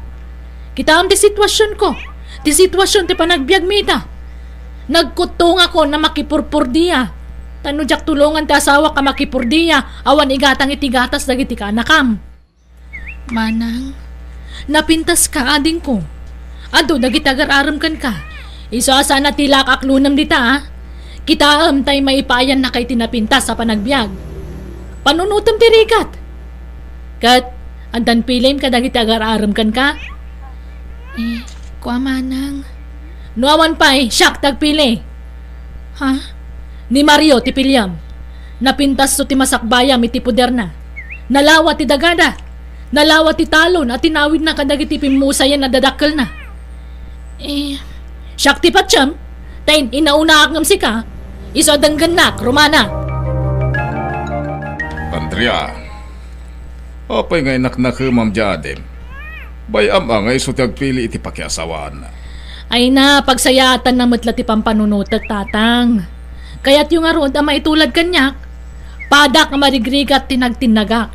Kitaem ti situasionko, ti situasion ti panagbiagmi ita. Nagkuttongakon a makipurpordia. Ta no diak tulongan ti asawak a makipurdia, awan igatang iti gatas dagiti kaanakam. Manang, napintaska, adingko. Adu dagiti agar-arem kenka. Isu a saan a ti laak aklonem dita, a. Kitaem tay maipaayannaka iti napintas a panagbiag. Panunutem ti rigat. Ket, addan piliem kadagiti agar-arem kenka? Eh, kua manang. No awan pay, siak ti agpili. Ha? Ni Mario ti piliem. Napintasto ti masakbayam iti poderna. Nalawa ti dagada. Nalawa ti talon a tinawidna kadagiti pimmusayen a dadakkelna. Eh, siak ti patiem, ta in-inaunaak ngem sika, isu a denggennak, Romana. Andrea, apay nga inaknakemam diay adim? Bay-am a nga isu ti agpili iti pakiasawaanna. Ay na, pagsayaatanna met la ti pampanunotek, Tatang. Kayatyo ngarud a maitulad kaniak? Padak a marigrigat ti nagtinnagak.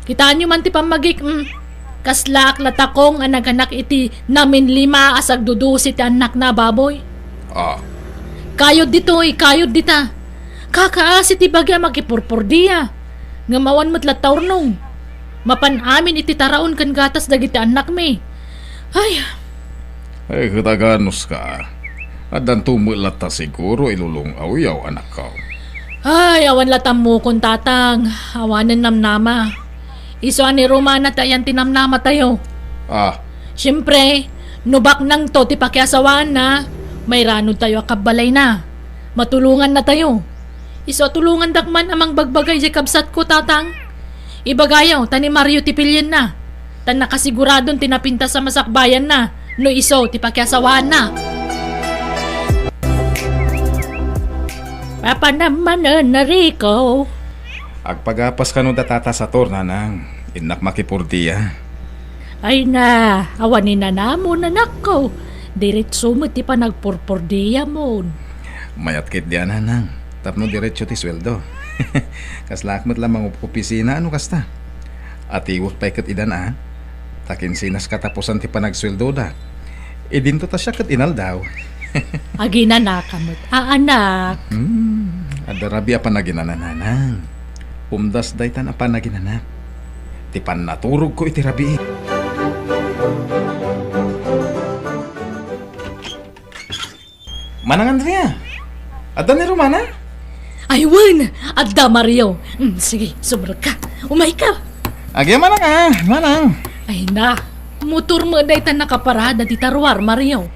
Kitaenyo man ti pammagik, mm. Kaslaak la takong a naganak iti naminlima a sagdudusi ti annakna a baboy. Ah. Kayod ditoy, kayod dita. Kakaasi ti bagi a makipurpordia. Ngem awan met latta urnong. Mapan amin iti taraon ken gatas dagiti annakmi. Ay. Ay, ket aganuska. Addanto met latta siguro ilulong-awyaw, anakko. Ay, awan la tammokon, Tatang. Awanen namnama. Isu a ni Romana ti ayan ti namnamatayo. Ah. Siempre, no baknangto ti pakiasawaanna, mairanudtayo a kabbalayna. Matulongannatayo. Isu a tulongandak man a mangbagbaga idiay kabsatko, Tatang. Ibagayo ta ni Mario ti pilienna, ta nakasiguradon ti napintas a masakbayanna no isu ti pakiasawaanna. Papanam manen, Rico. Agpagapas kano da Tata Saturn, nanang. Innak makipurdia. Ay na, awan ni nanamon, anakko. Diretso met ti panagpurpordiamon. Mayat ketdi a, nanang, tapno diretso ti sueldo. Kaslaak met la mangopisina no kasta. Atiwek pay ket idan a. Ta kinsinas katapusan ti panagsueldoda. Idinto ta siak ket inaldaw. Aginanaka met a, anak. Hmm, adda rabii a panaginana, nanang. Umdas daytan a panaginana. Ti pannaturogko iti rabii. Manang Andrea, adda ni Romana? Ay, wen, adda Mario. Mm, sige, sumrekka. Umayka. Agi, manang, a, manang. Ay na, motor met dayta nakaparada dita ruar, Mario.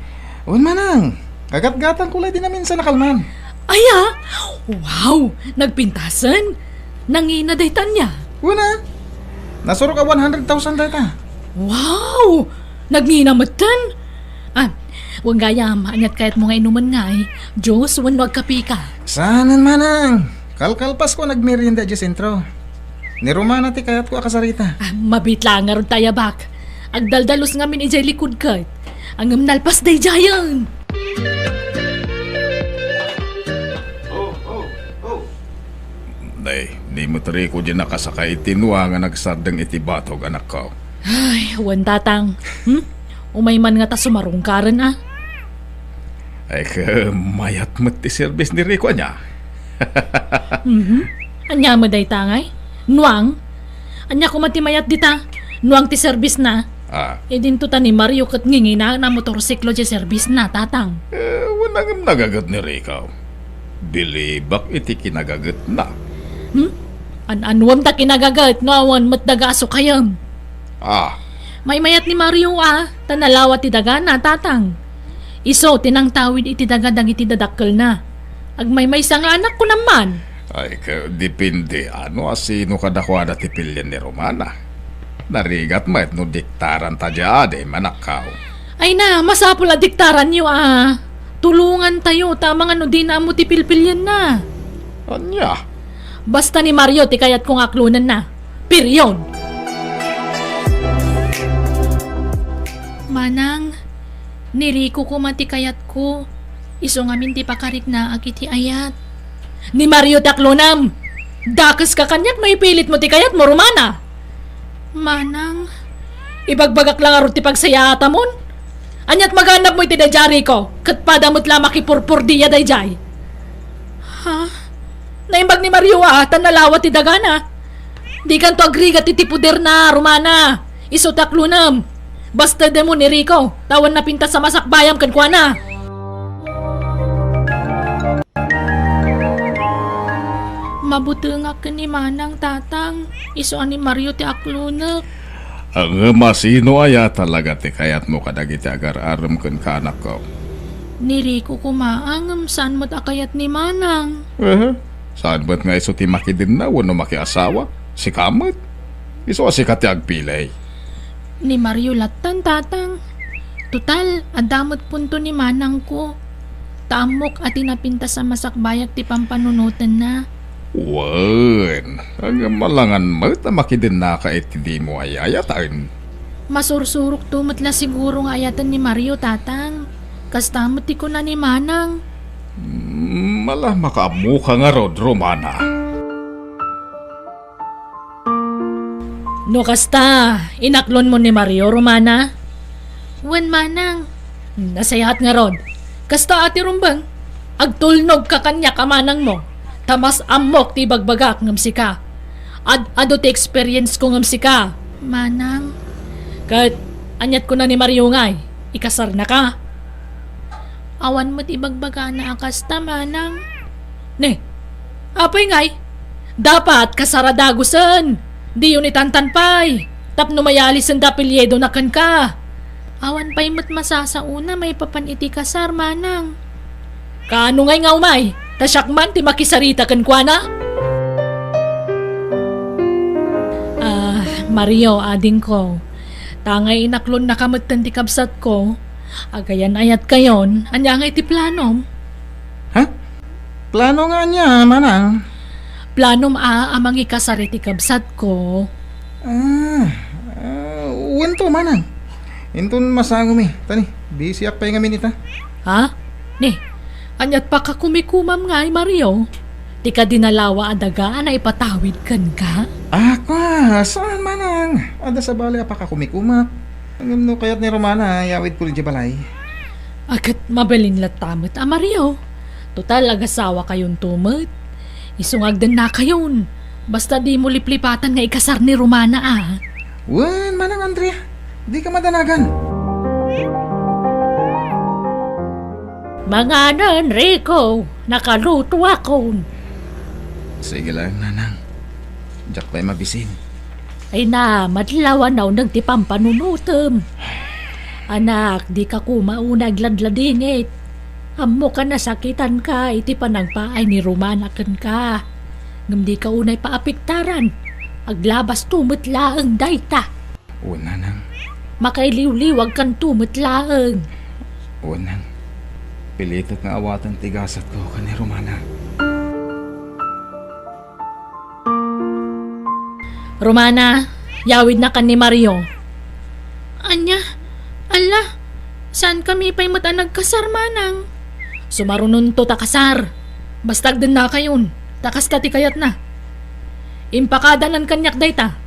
Wen, manang, kagatgatangko la idi naminsan a kalman. Aya? Wow, nagpintasen? Nangina dayta ania? Wen a. Nasurok a one hundred thousand dayta. Wow! Nagngina metten? A, wen gayam, aniat kayatmo nga inumen ngay? Juice wenno agkapeka? Saanen, manang. Kalkalpasko a nagmerienda idiay sentro. Ni Romana ti kayatko a kasarita. A, mabiit la ngarud ta ayabak. Agdaldalus ngamin idiay likud ket. Ngem nalpas daydiayen. Nay, ni met Rico diay nakasakay iti nuang a nagsardeng iti batog, anakko. Ay, wen, Tatang. Hmm? Umay man ngata sumarungkaren a. Ay, ket mayat met ti serbis ni Rico, ania? Mhm. Ania met dayta ngay? Nuang? Ania koma ti mayat dita? Nuang ti serbisna? A. Idinto ta ni Mario ket nginginaen a motorsiklo diay serbisna, Tatang. E, wen a ngem nagaget ni Rico. Bilibak iti kinagagetna. Hmm? An-anuem ta kinagaget no awan met daga a sukayem? A. Maymayat ni Mario a, ta nalawa ti dagana, Tatang. Isu ti nangtawid iti daga dagiti dadakkelna. Agmaymaysa nga anak, kunam man. Ay, ket depende a no asino kadakuada ti pilien ni Romana. Narigat met no diktaranta diay adim, anakko. Ay na, masapul a diktaranyo a. Tulongantayo, ta amangan no dina ammo ti pilpilienna. Ania? Basta ni Mario ti kayatko nga aklonenna. Period. Manang, ni Rico koma ti kayatko. Isu ngamin ti pakariknaak iti ayat. Ni Mario ti aklonam. Dakeska kaniak no ipilitmo ti kayatmo, Romana. Manang, ibagbagak la ngarud ti pagsayaatamon. Ania't maganabmo iti daydiay a Rico, ket pada met la makipurpurdia daydiay. Ha? Naimbag ni Mario a, ta nalawa ti dagana. Dikanto agrigat iti poderna, Romana. Isu ti aklonam. Bastedemon ni Rico, ta awan napintas a masakbayam kenkuana. Mabutengak ken ni Manang, Tatang. Isu a ni Mario ti aklonek. Ngem asino aya talaga ti kayatmo kadagiti agar-arem kenka, anakko? Ni Rico koma, ngem saan met a kayat ni Manang. Aha. Saan met nga isu ti makidenna wenno makiasawa? Sika met. Isu a sika ti agpili. Ni Mario lattan, Tatang. Total, adda met punto ni manangko. Ta ammok a ti napintas a masakbayak ti pampanunotenna. Wen, ngem alangan met a makidennaka iti dimo ay-ayatan. Masursurokto met la siguro nga ayaten ni Mario, Tatang. Kasta met ti kuna ni Manang. Mm, ala, makaammoka ngarud, Romana. No kasta, inaklonmo ni Mario, Romana? Wen, Manang. Nasayaat ngarud. Kasta a ti rumbeng, agtulnogka kaniak a manangmo, ta mas ammok ti ibagbagak ngem sika. Ad-adu ti experience ko ngem sika. Manang. Ket, ania't kuna ni Mario ngay, ikasarnaka? Awan met ibagbagana a kasta, Manang. Ne, apay ngay? Dapat kasarada dagusen. Diyon itantan pay. Tapno mayalisen da apelyidona kenka. Awan pay met masasaona maipapan iti kasar, Manang. Kaano ngay nga umay? Ta siak man ti makisarita kenkuana? Ah, Mario, adingko. Ta ngay inaklonnaka metten ti kabsatko, agayan-ayatkayon, ania ngay ti planom? Ha? Plano nga ania, manang? Planom a, a mangikasar iti kabsatko. Ah, ah, wen to, manang. Inton masangomi, tani, busy ak pay ngamin ita. Ha? Ni, ania't pakakumikumam ngay, Mario? Ti kadi nalawa a daga a naipatawid kenka? Ah, kwa, saan manang? Adda sabali a pakakumikumak. Ngem no kayat ni Romana, yawidko idiay balay. A, ket mabalin latta met a Mario. Total, agasawakayonto met. Isu nga agdennakayon. Basta dimo liplipatan nga ikasar ni Romana, a. Wen, Manang Andrea, dika madanagan. Manganen, Rico, nakalutoakon. Sige lang, Nanang. Diak pay mabisin. Ay na, madlaw a nauneg ti pampanunotem. Anak, dika koma unay agladladingit. Ammok a nasakitanka iti panangpaay ni Romana kenka. Ngem dika unay paapektaran. Aglabasto met laeng dayta. Wen, Nanang. Makailiwliwagkanto met laeng. Wen, Nang. Pilitek nga awaten ti gasatko ken ni Romana. Romana, yawidnakan ni Mario. Ania? Alla, saankami pay met a nagkasar, manang. Sumarunonto ta kasar. Basta agdennakayon, ta kasta ti kayatna. Impakadanan kaniak dayta.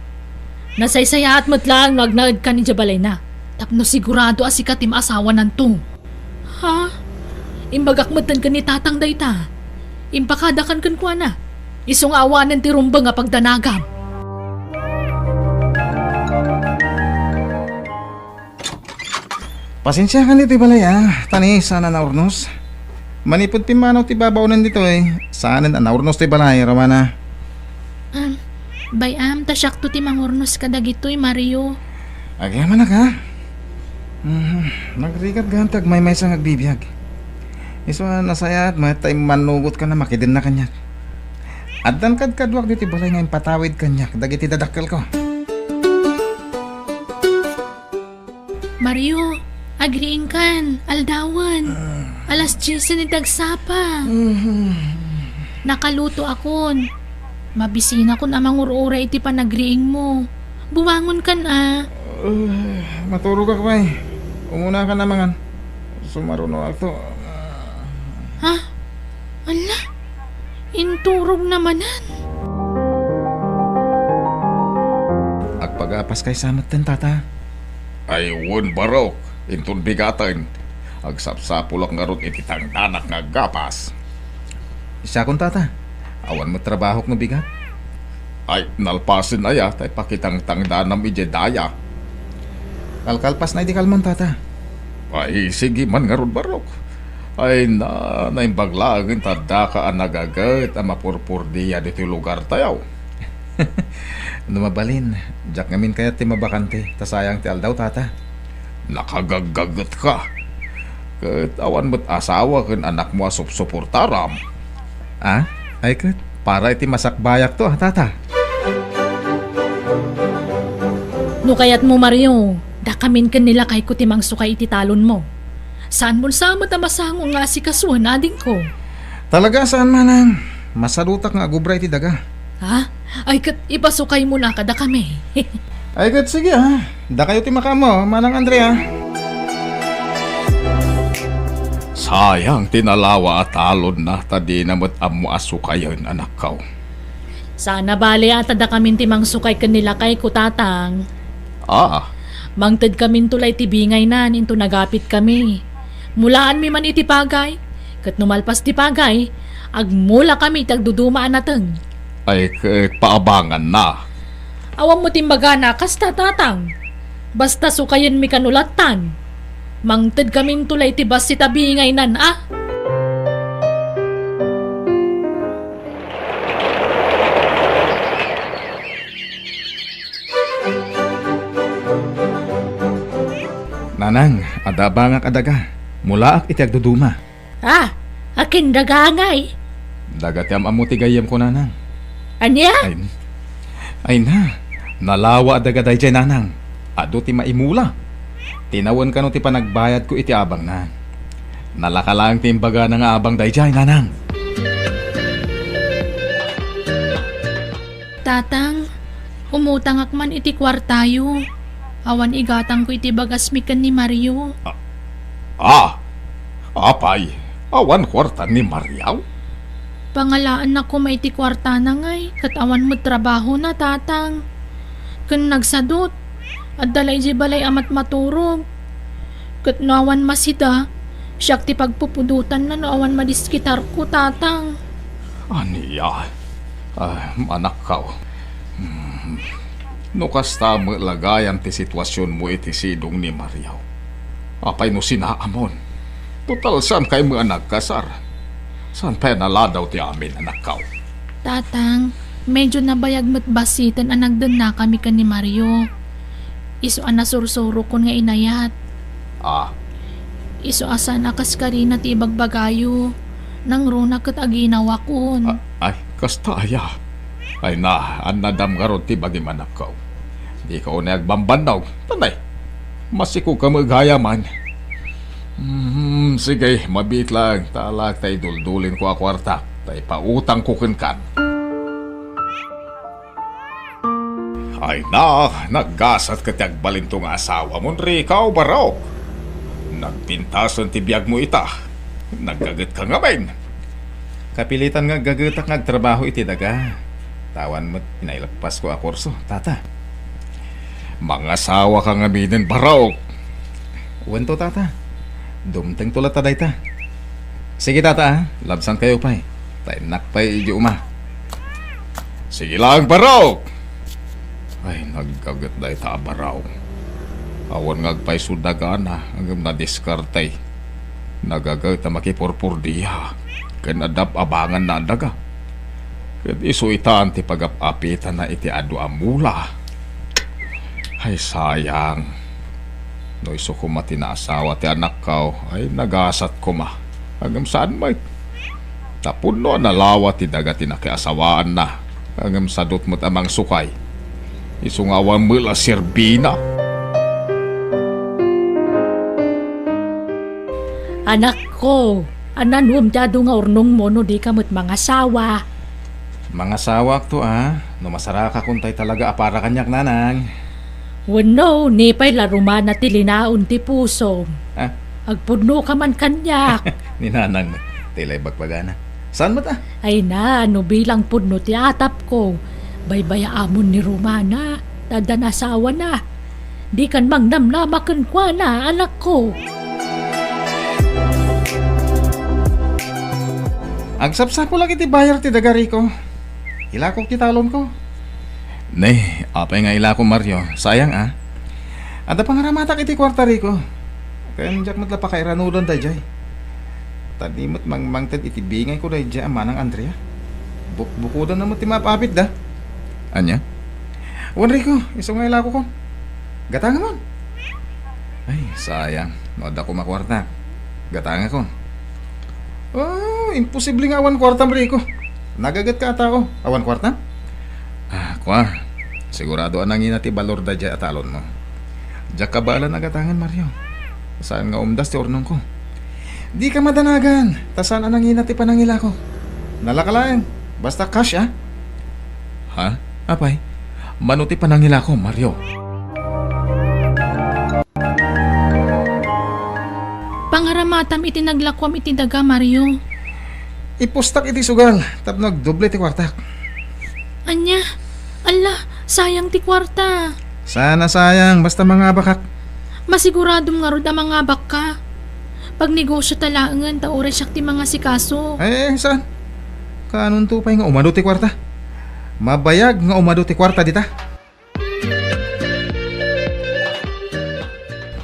Nasaysayaat met laeng no agnaedkan idiay balayna, tapno sigurado a sika ti maasawananto. Ha? Imbagak metten ken ni Tatang dayta. Impakadakan kenkuana. Isu nga awanen ti rumbeng a pagdanagam. Pasensiakan iti balay, a. Tani, saan a naurnos. Manipud pimmanaw ti babaonen ditoy, saanen a naurnos ti balay, Romana. Am, bay-am, ta siakto ti mangurnos kadagitoy, Mario. Agyamanak, a. Mhm, nagrigat gayam ti agmaymaysa nga agbibiag. Isu a nasayaat met ta immannugotka a makidenna kaniak. Addan kadkaduak ditoy balay nga impatawid kaniak dagiti dadakkelko. Mario, Agriingkan, aldawen. Alas diesen iti agsapa. Nakalutoakon. Mabisinakon a mangur-uray iti panagriingmo. Bumangonkan a. Eh, maturogak pay. Umunakan a mangan. Sumarunoakto. Ha? Ala? Inturogna manen? Agpagapaskay sa metten, Tata? Ay wen, Barok, inton bigaten. Agsapsapulak ngarud iti tangdanak nga aggapas. Siakon, Tata. Awan met trabahok no bigat. Ay, nalpasen aya ta ipakitangtangdanam idiay daya. Kalkalpasna idi kalman, Tata. Ay, sige man ngarud, Barok. Ay na, naimbag laeng ta addaka a nagaget a mapurpurdia ditoy lugartayo. No mabalin, diak ngamin kayat ti mabakante, ta sayang ti aldaw, Tata. Nakagaggagetka. Ket awan met asawa ken anakmo a supsuportaram. Ah? Ay ket, para iti masakbayakto, ah, Tata. No kayatmo, Mario, dakamin ken ni lakayko ti mangsukay iti talonmo. Saanmon sa met a masango nga asikasoen, adingko. Talaga, saan, manang. Masadutak nga agubra iti daga. Ha? Ay ket, ipasukaymona kadakami. Ay ket, sige, ah. Dakayo ti makaammo, Manang Andrea. Sayang ti nalawa a talonna ta dina met ammo a sukayen, anakko. Saan a bale a ta dakamin ti mangsukay ken ni lakayko, Tatang. Ah. Mangtedkaminto la iti bingaynan inton agapitkami. Mulaanmi man iti pagay, ket no malpas ti pagay, agmulakami iti agduduma a nateng. Ay ket paabanganna. Awan met imbagana kasta, Tatang. Basta sukayenmi kano lattan. Mangtedkaminto la iti bassit a bingaynan a. Nanang, adda abangak a daga. Mulaak iti agduduma. Ah, akin daga ngay? Daga ti am-ammo ti gayyemko, Nanang. Ania? Ay, ay na, nalawa a daga daydiay, Nanang. Adu ti maimula. Tinawen kano ti panagbayadko iti abangna. Nalaka laeng ti imbagana nga abang daydiay, Nanang. Tatang, umutangak man iti kuartayo. Awan igatangko iti bagasmi ken ni Mario. Ah, ah, apay, awan kuarta ni Mario? Pangalaanna koma iti kuartana ngay, ket awan met trabahona, Tatang. Ken nagsadut, adda la idiay balay a matmaturog. Ket no awan masida, siak ti pagpupudotanna no awan madisketarko, Tatang. Ania? Ah, anakko. Hmm. No kasta met la gayam ti situasionmo iti sidong ni Mario, apay no sinaamon? Total, saankay met a nagkasar. Saan pay a naladaw ti amin, anakko? Tatang, medyo nabayag met bassiten a nagdennakami ken ni Mario. Isu a nasursurokon nga inayat. Ah. Isu a saan a kas karina ti ibagbagayo. Nangruna ket aginawakon. Ah, ay, kasta aya. Ay na, annadam ngarud ti bagim, anakko. Dika unay agbambannog. Tanay, masikogka met gayaman. Hmm, sige, mabiit laeng, ta alaek ta iduldulinko a kuarta, ta ipautangko kenkan. Ay na, naggasat ket ti agbalinto nga asawamon, Rico, Barok. Nagpintasen ti biagmo ita. Naggagetka ngamin. Kapilitan nga aggagetak nga agtrabaho iti daga. Ta awan met pinaileppasko a kurso, Tata. Mangasawaka ngaminen, Barok. Wen to, Tata. Dumtengto latta dayta. Sige, Tata, ah. Labsankayo pay. Ta innak pay idiay uma. Sige laeng, Barok! Ay, naggaget dayta a Barok. Awan nga agpayso dagana, ngem nadiskarte. Nagaget a makipurpurdia. Ken adda abanganna a daga. Ket isu itan ti pagap-apitanna iti adu a mula. Ay, sayang. No isu koma ti naasawa ti anakko, ay nagasat koma. Ngem saan met. Tapno a nalawa ti daga ti nakiasawaanna. Ngem sadut met a mangsukay. Isu nga awan met la serbina. Anakko, ananuem ti adu nga urnongmo no dika met mangasawa? Mangasawakto a, no masarakakon tay talaga a para kaniak, nanang. Wenno, ni pay la rumana ti linaon ti pusom. Ah? Agpudnoka man kaniak. Ni nanang met, tay la ibagbagana. Saan met a? Ay na, no bilang pudno ti atapko, baybay-amon ni rumana, ta addan asawana. Dikan mangnamnama kenkuana, anakko. Agsapsapulak iti bayar ti daga, Rico. Ilakok ti talonko. Ne, apay nga ilako, Mario? Sayang a. Adda pangaramatak iti kuarta, Rico. Ken diak met la pakairanudan daydiay. Ta di met mangmangted iti bingayko daydiay a manang Andrea. Bukbukodanna met ti maap-apitda. Ania? Wen, Rico, isu nga ilakokon. Gatangamon. Ay, sayang. No adda koma kuarta. Gatangakon. Oh, imposible nga awan kuartam, Rico. Nagagetka a tao. Awan kuartam? Ah, kua. Sigurado a nangina ti balor daydiay a talonmo. Diak kabaelan a gatangen, Mario. Saan nga umdas ti urnongko. Dika madanagan, ta saan a nangina ti panangilako. Nalaka laeng, basta cash, a. Ha? Apay? Mano ti panangilako, Mario? Pangaramatam iti naglakuam iti daga, Mario. Ipustak iti sugal tapno agdoble ti kuartak. Ania? Alla, sayang ti kuarta. Saan a sayang, basta mangabakak. Masiguradom ngarud a mangabakka. Pagnegosio ta laengen ta uray siak ti mangasikaso. Ay, ay, saan? Kaanonto pay nga umadu ti kuarta? Mabayag nga umadu ti kuarta dita.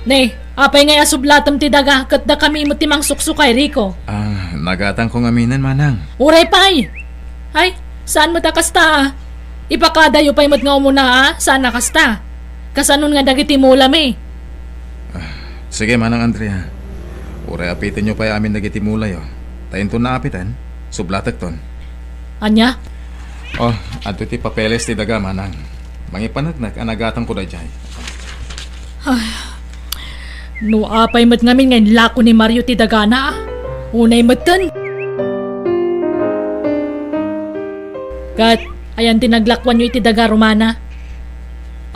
Ne, apay ngay a sublatem ti daga ket dakami met ti mangsuksukay, Rico? Ah, nagatangko ngaminen, manang. Uray pay! Ay, saan met a kasta, a? Ipakadayo pay met nga umuna, a? Saan a kasta? Kasanon nga dagiti mulami? Ah, sige, Manang Andrea. Uray apitenyo pay amin dagiti mulayo. Ta inton naapiten, sublatekton. Ania? Oh, adtoy ti papeles ti daga, manang. Mangipaneknek a nagatangko daydiay. Ay, no apay met ngamin nga inlako ni Mario ti dagana, a? Unay metten. Ket, ayan ti naglakuanyo iti daga, Romana?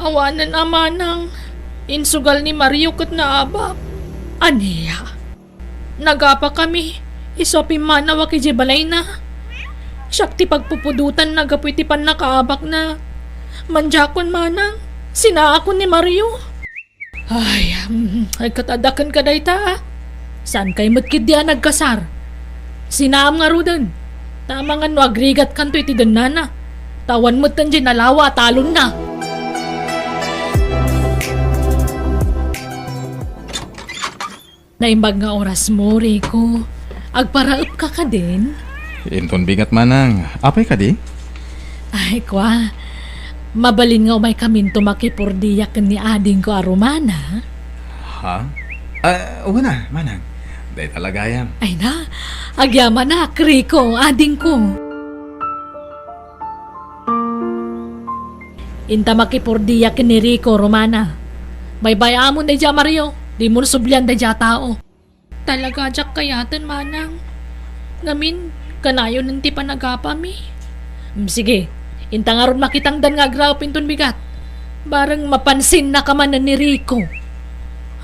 Awanen a, manang. Insugal ni Mario ket naabak. Ania? Nagapakami, isu a pimmanawak idiay balayna. Siak ti pagpupudotanna gapu iti pannakaabakna. Mandiakon, manang, sinaakon ni Mario. Ay, mm, ay, ket adda kenka dayta, a? Saankay met ketdi a nagkasar? Sinaam ngaruden. Ta amangan no agrigatkanto iti dennana. Ta awan metten diay nalawa a talonna. Naimbag nga orasmo, Rico. Agparaepka kadin? Inton bigat, manang. Apay kadi? Ay, kua. Mabalin nga umaykaminto makipurdia ken ni adingko a Romana? Ha? Ah, wen a, manang. Dayta la gayam. Ay na, agyamanak, Rico, adingko. Inta makipurdia ken ni Rico, Romana. Baybay-amon daydiay a Mario, dimon sublian daydiay a tao. Talaga diak kayaten, manang. Ngamin, kanayonen ti panagapami. Mm, sige, inta ngarud makitangdan nga agraep inton bigat. Bareng mapansinnaka manen ni Rico.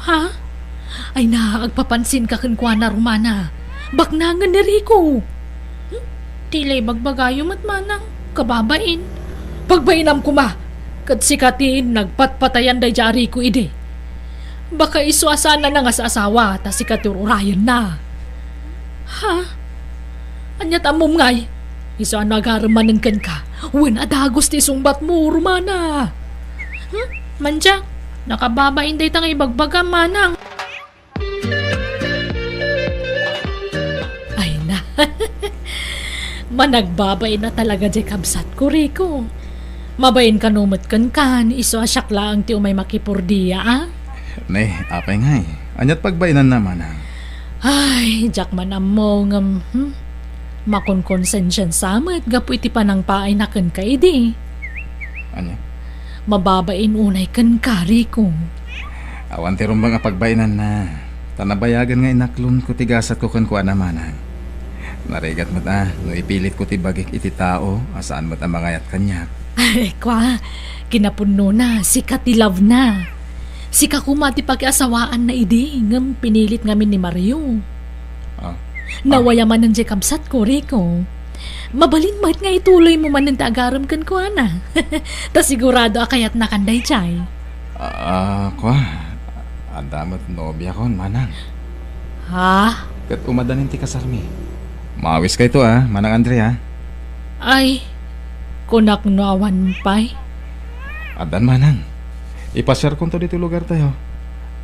Ha? Ay na, agpapansinka kenkuana, Romana. Baknangen ni Rico. Hmm? Ti la ibagbagayo met, manang, kababain. Pagbainam koma, ket sika ti nagpatpatayan daydiay a Rico idi. Baka isu a saan a nangas-asawa, ta sika ti ur-urayenna. Ha? Ania ti ammom ngay? Isu a nagarem manen kenka. Wen a dagus ti sungbatmo, Romana. Hmm? Mandiak, nakababain dayta nga ibagbagam, manang. Ay na. Managbabain a talaga diay kabsatko, Rico. Mabain kano met kenka, isu a siak laeng ti umay makipurdia, a? Ne, apay ngay? Aniat pagbainanna, manang? Ay, diak man ammo ngem, hmm? Makonkonsensiansa met gapu iti panangpaayna kenka idi. Ania? Mababain unay kenka, Rico. Awan ti rumbeng a pagbainanna. Ta nabayagan nga inaklonko ti gasatko kenkuana, manang. Narigat met a no ipilitko ti bagik iti tao a saan met a mangayat kaniak. Ay, kua, kinapudnona, sika ti love na. Sika koma ti pakiasawaanna idi, ngem pinilit ngamin ni Mario. Ah. Nawayamanen diay kabsatko, Rico. Mabalin met nga ituloymo manen ti agarem kenkuana. Ta sigurado a kayatnakan daydiay. Ah, kua, adda met nobiakon, manang. Ha? Ket umadanin ti kasarmi. Maawiskayto, a, Manang Andrea. Ay, kunak no awan pay. Addan, manang. Ipasiarkonto ditoy lugartayo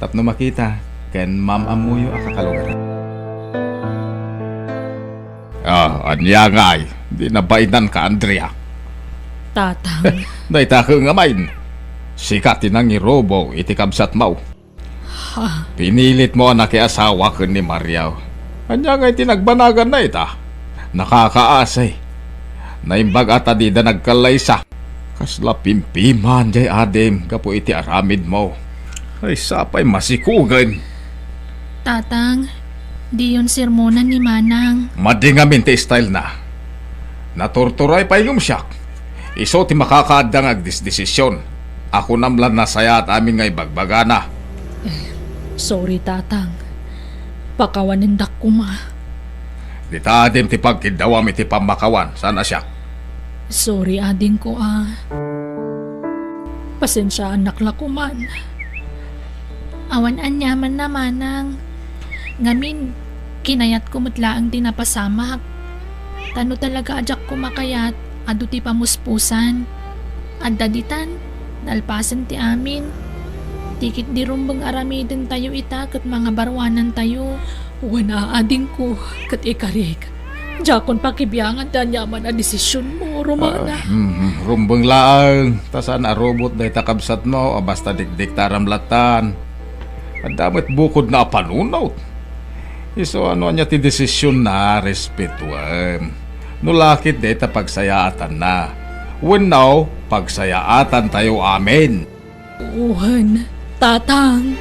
tapno makita ken maam-ammoyo a kakalugaran. Ah, ania ngay? Di nabainanka, Andrea? Tatang. Dayta ket ngamin, sika ti nangirubo iti kabsatmo. Ha? Pinilitmo a nakiasawa ken ni Mario. Ania ngay ti nagbanaganna ita? Nakakaasi. Naimbag a ta dida nagkallaysa. Kasla pimpiman diay adim gapu iti aramidmo. Ay, sapay masikugen. Tatang, diyon sermonan ni Manang. Madi ngamin ti stylena. Naturturay pay ngem siak. Isu ti makakaadda nga agdesdesision. A kunam la nasayaat amin nga ibagbagana. Eh, sorry, Tatang. Pakawanendak koma. Dita adim ti pagkiddawam iti pammakawan, saan a siak? Sorry, adingko, a. Pasensiaannak la koman. Awan aniamanna, manang. Ngamin, kinayatko met laeng ti napasamak. Ta no talaga a diak koma kayat, adu ti pamuspusan. Adda ditan, nalpasen ti amin. Ti ketdi rumbeng aramidentayo ita ket mangabaruanantayo. Wen a, adingko, ket ikarik. Diakon pakibiangan ti aniaman a desisionmo, Romana. Ah, mm, rumbeng laeng, ta saan a rubot dayta kabsatmo a basta dikdiktaram lattan. Adda met bukodna a panunot. Isu a no ania ti desisionna, respetuem. No la ket dayta pagsayaatanna. Wenno, pagsayaatantayo amin. Wen, Tatang.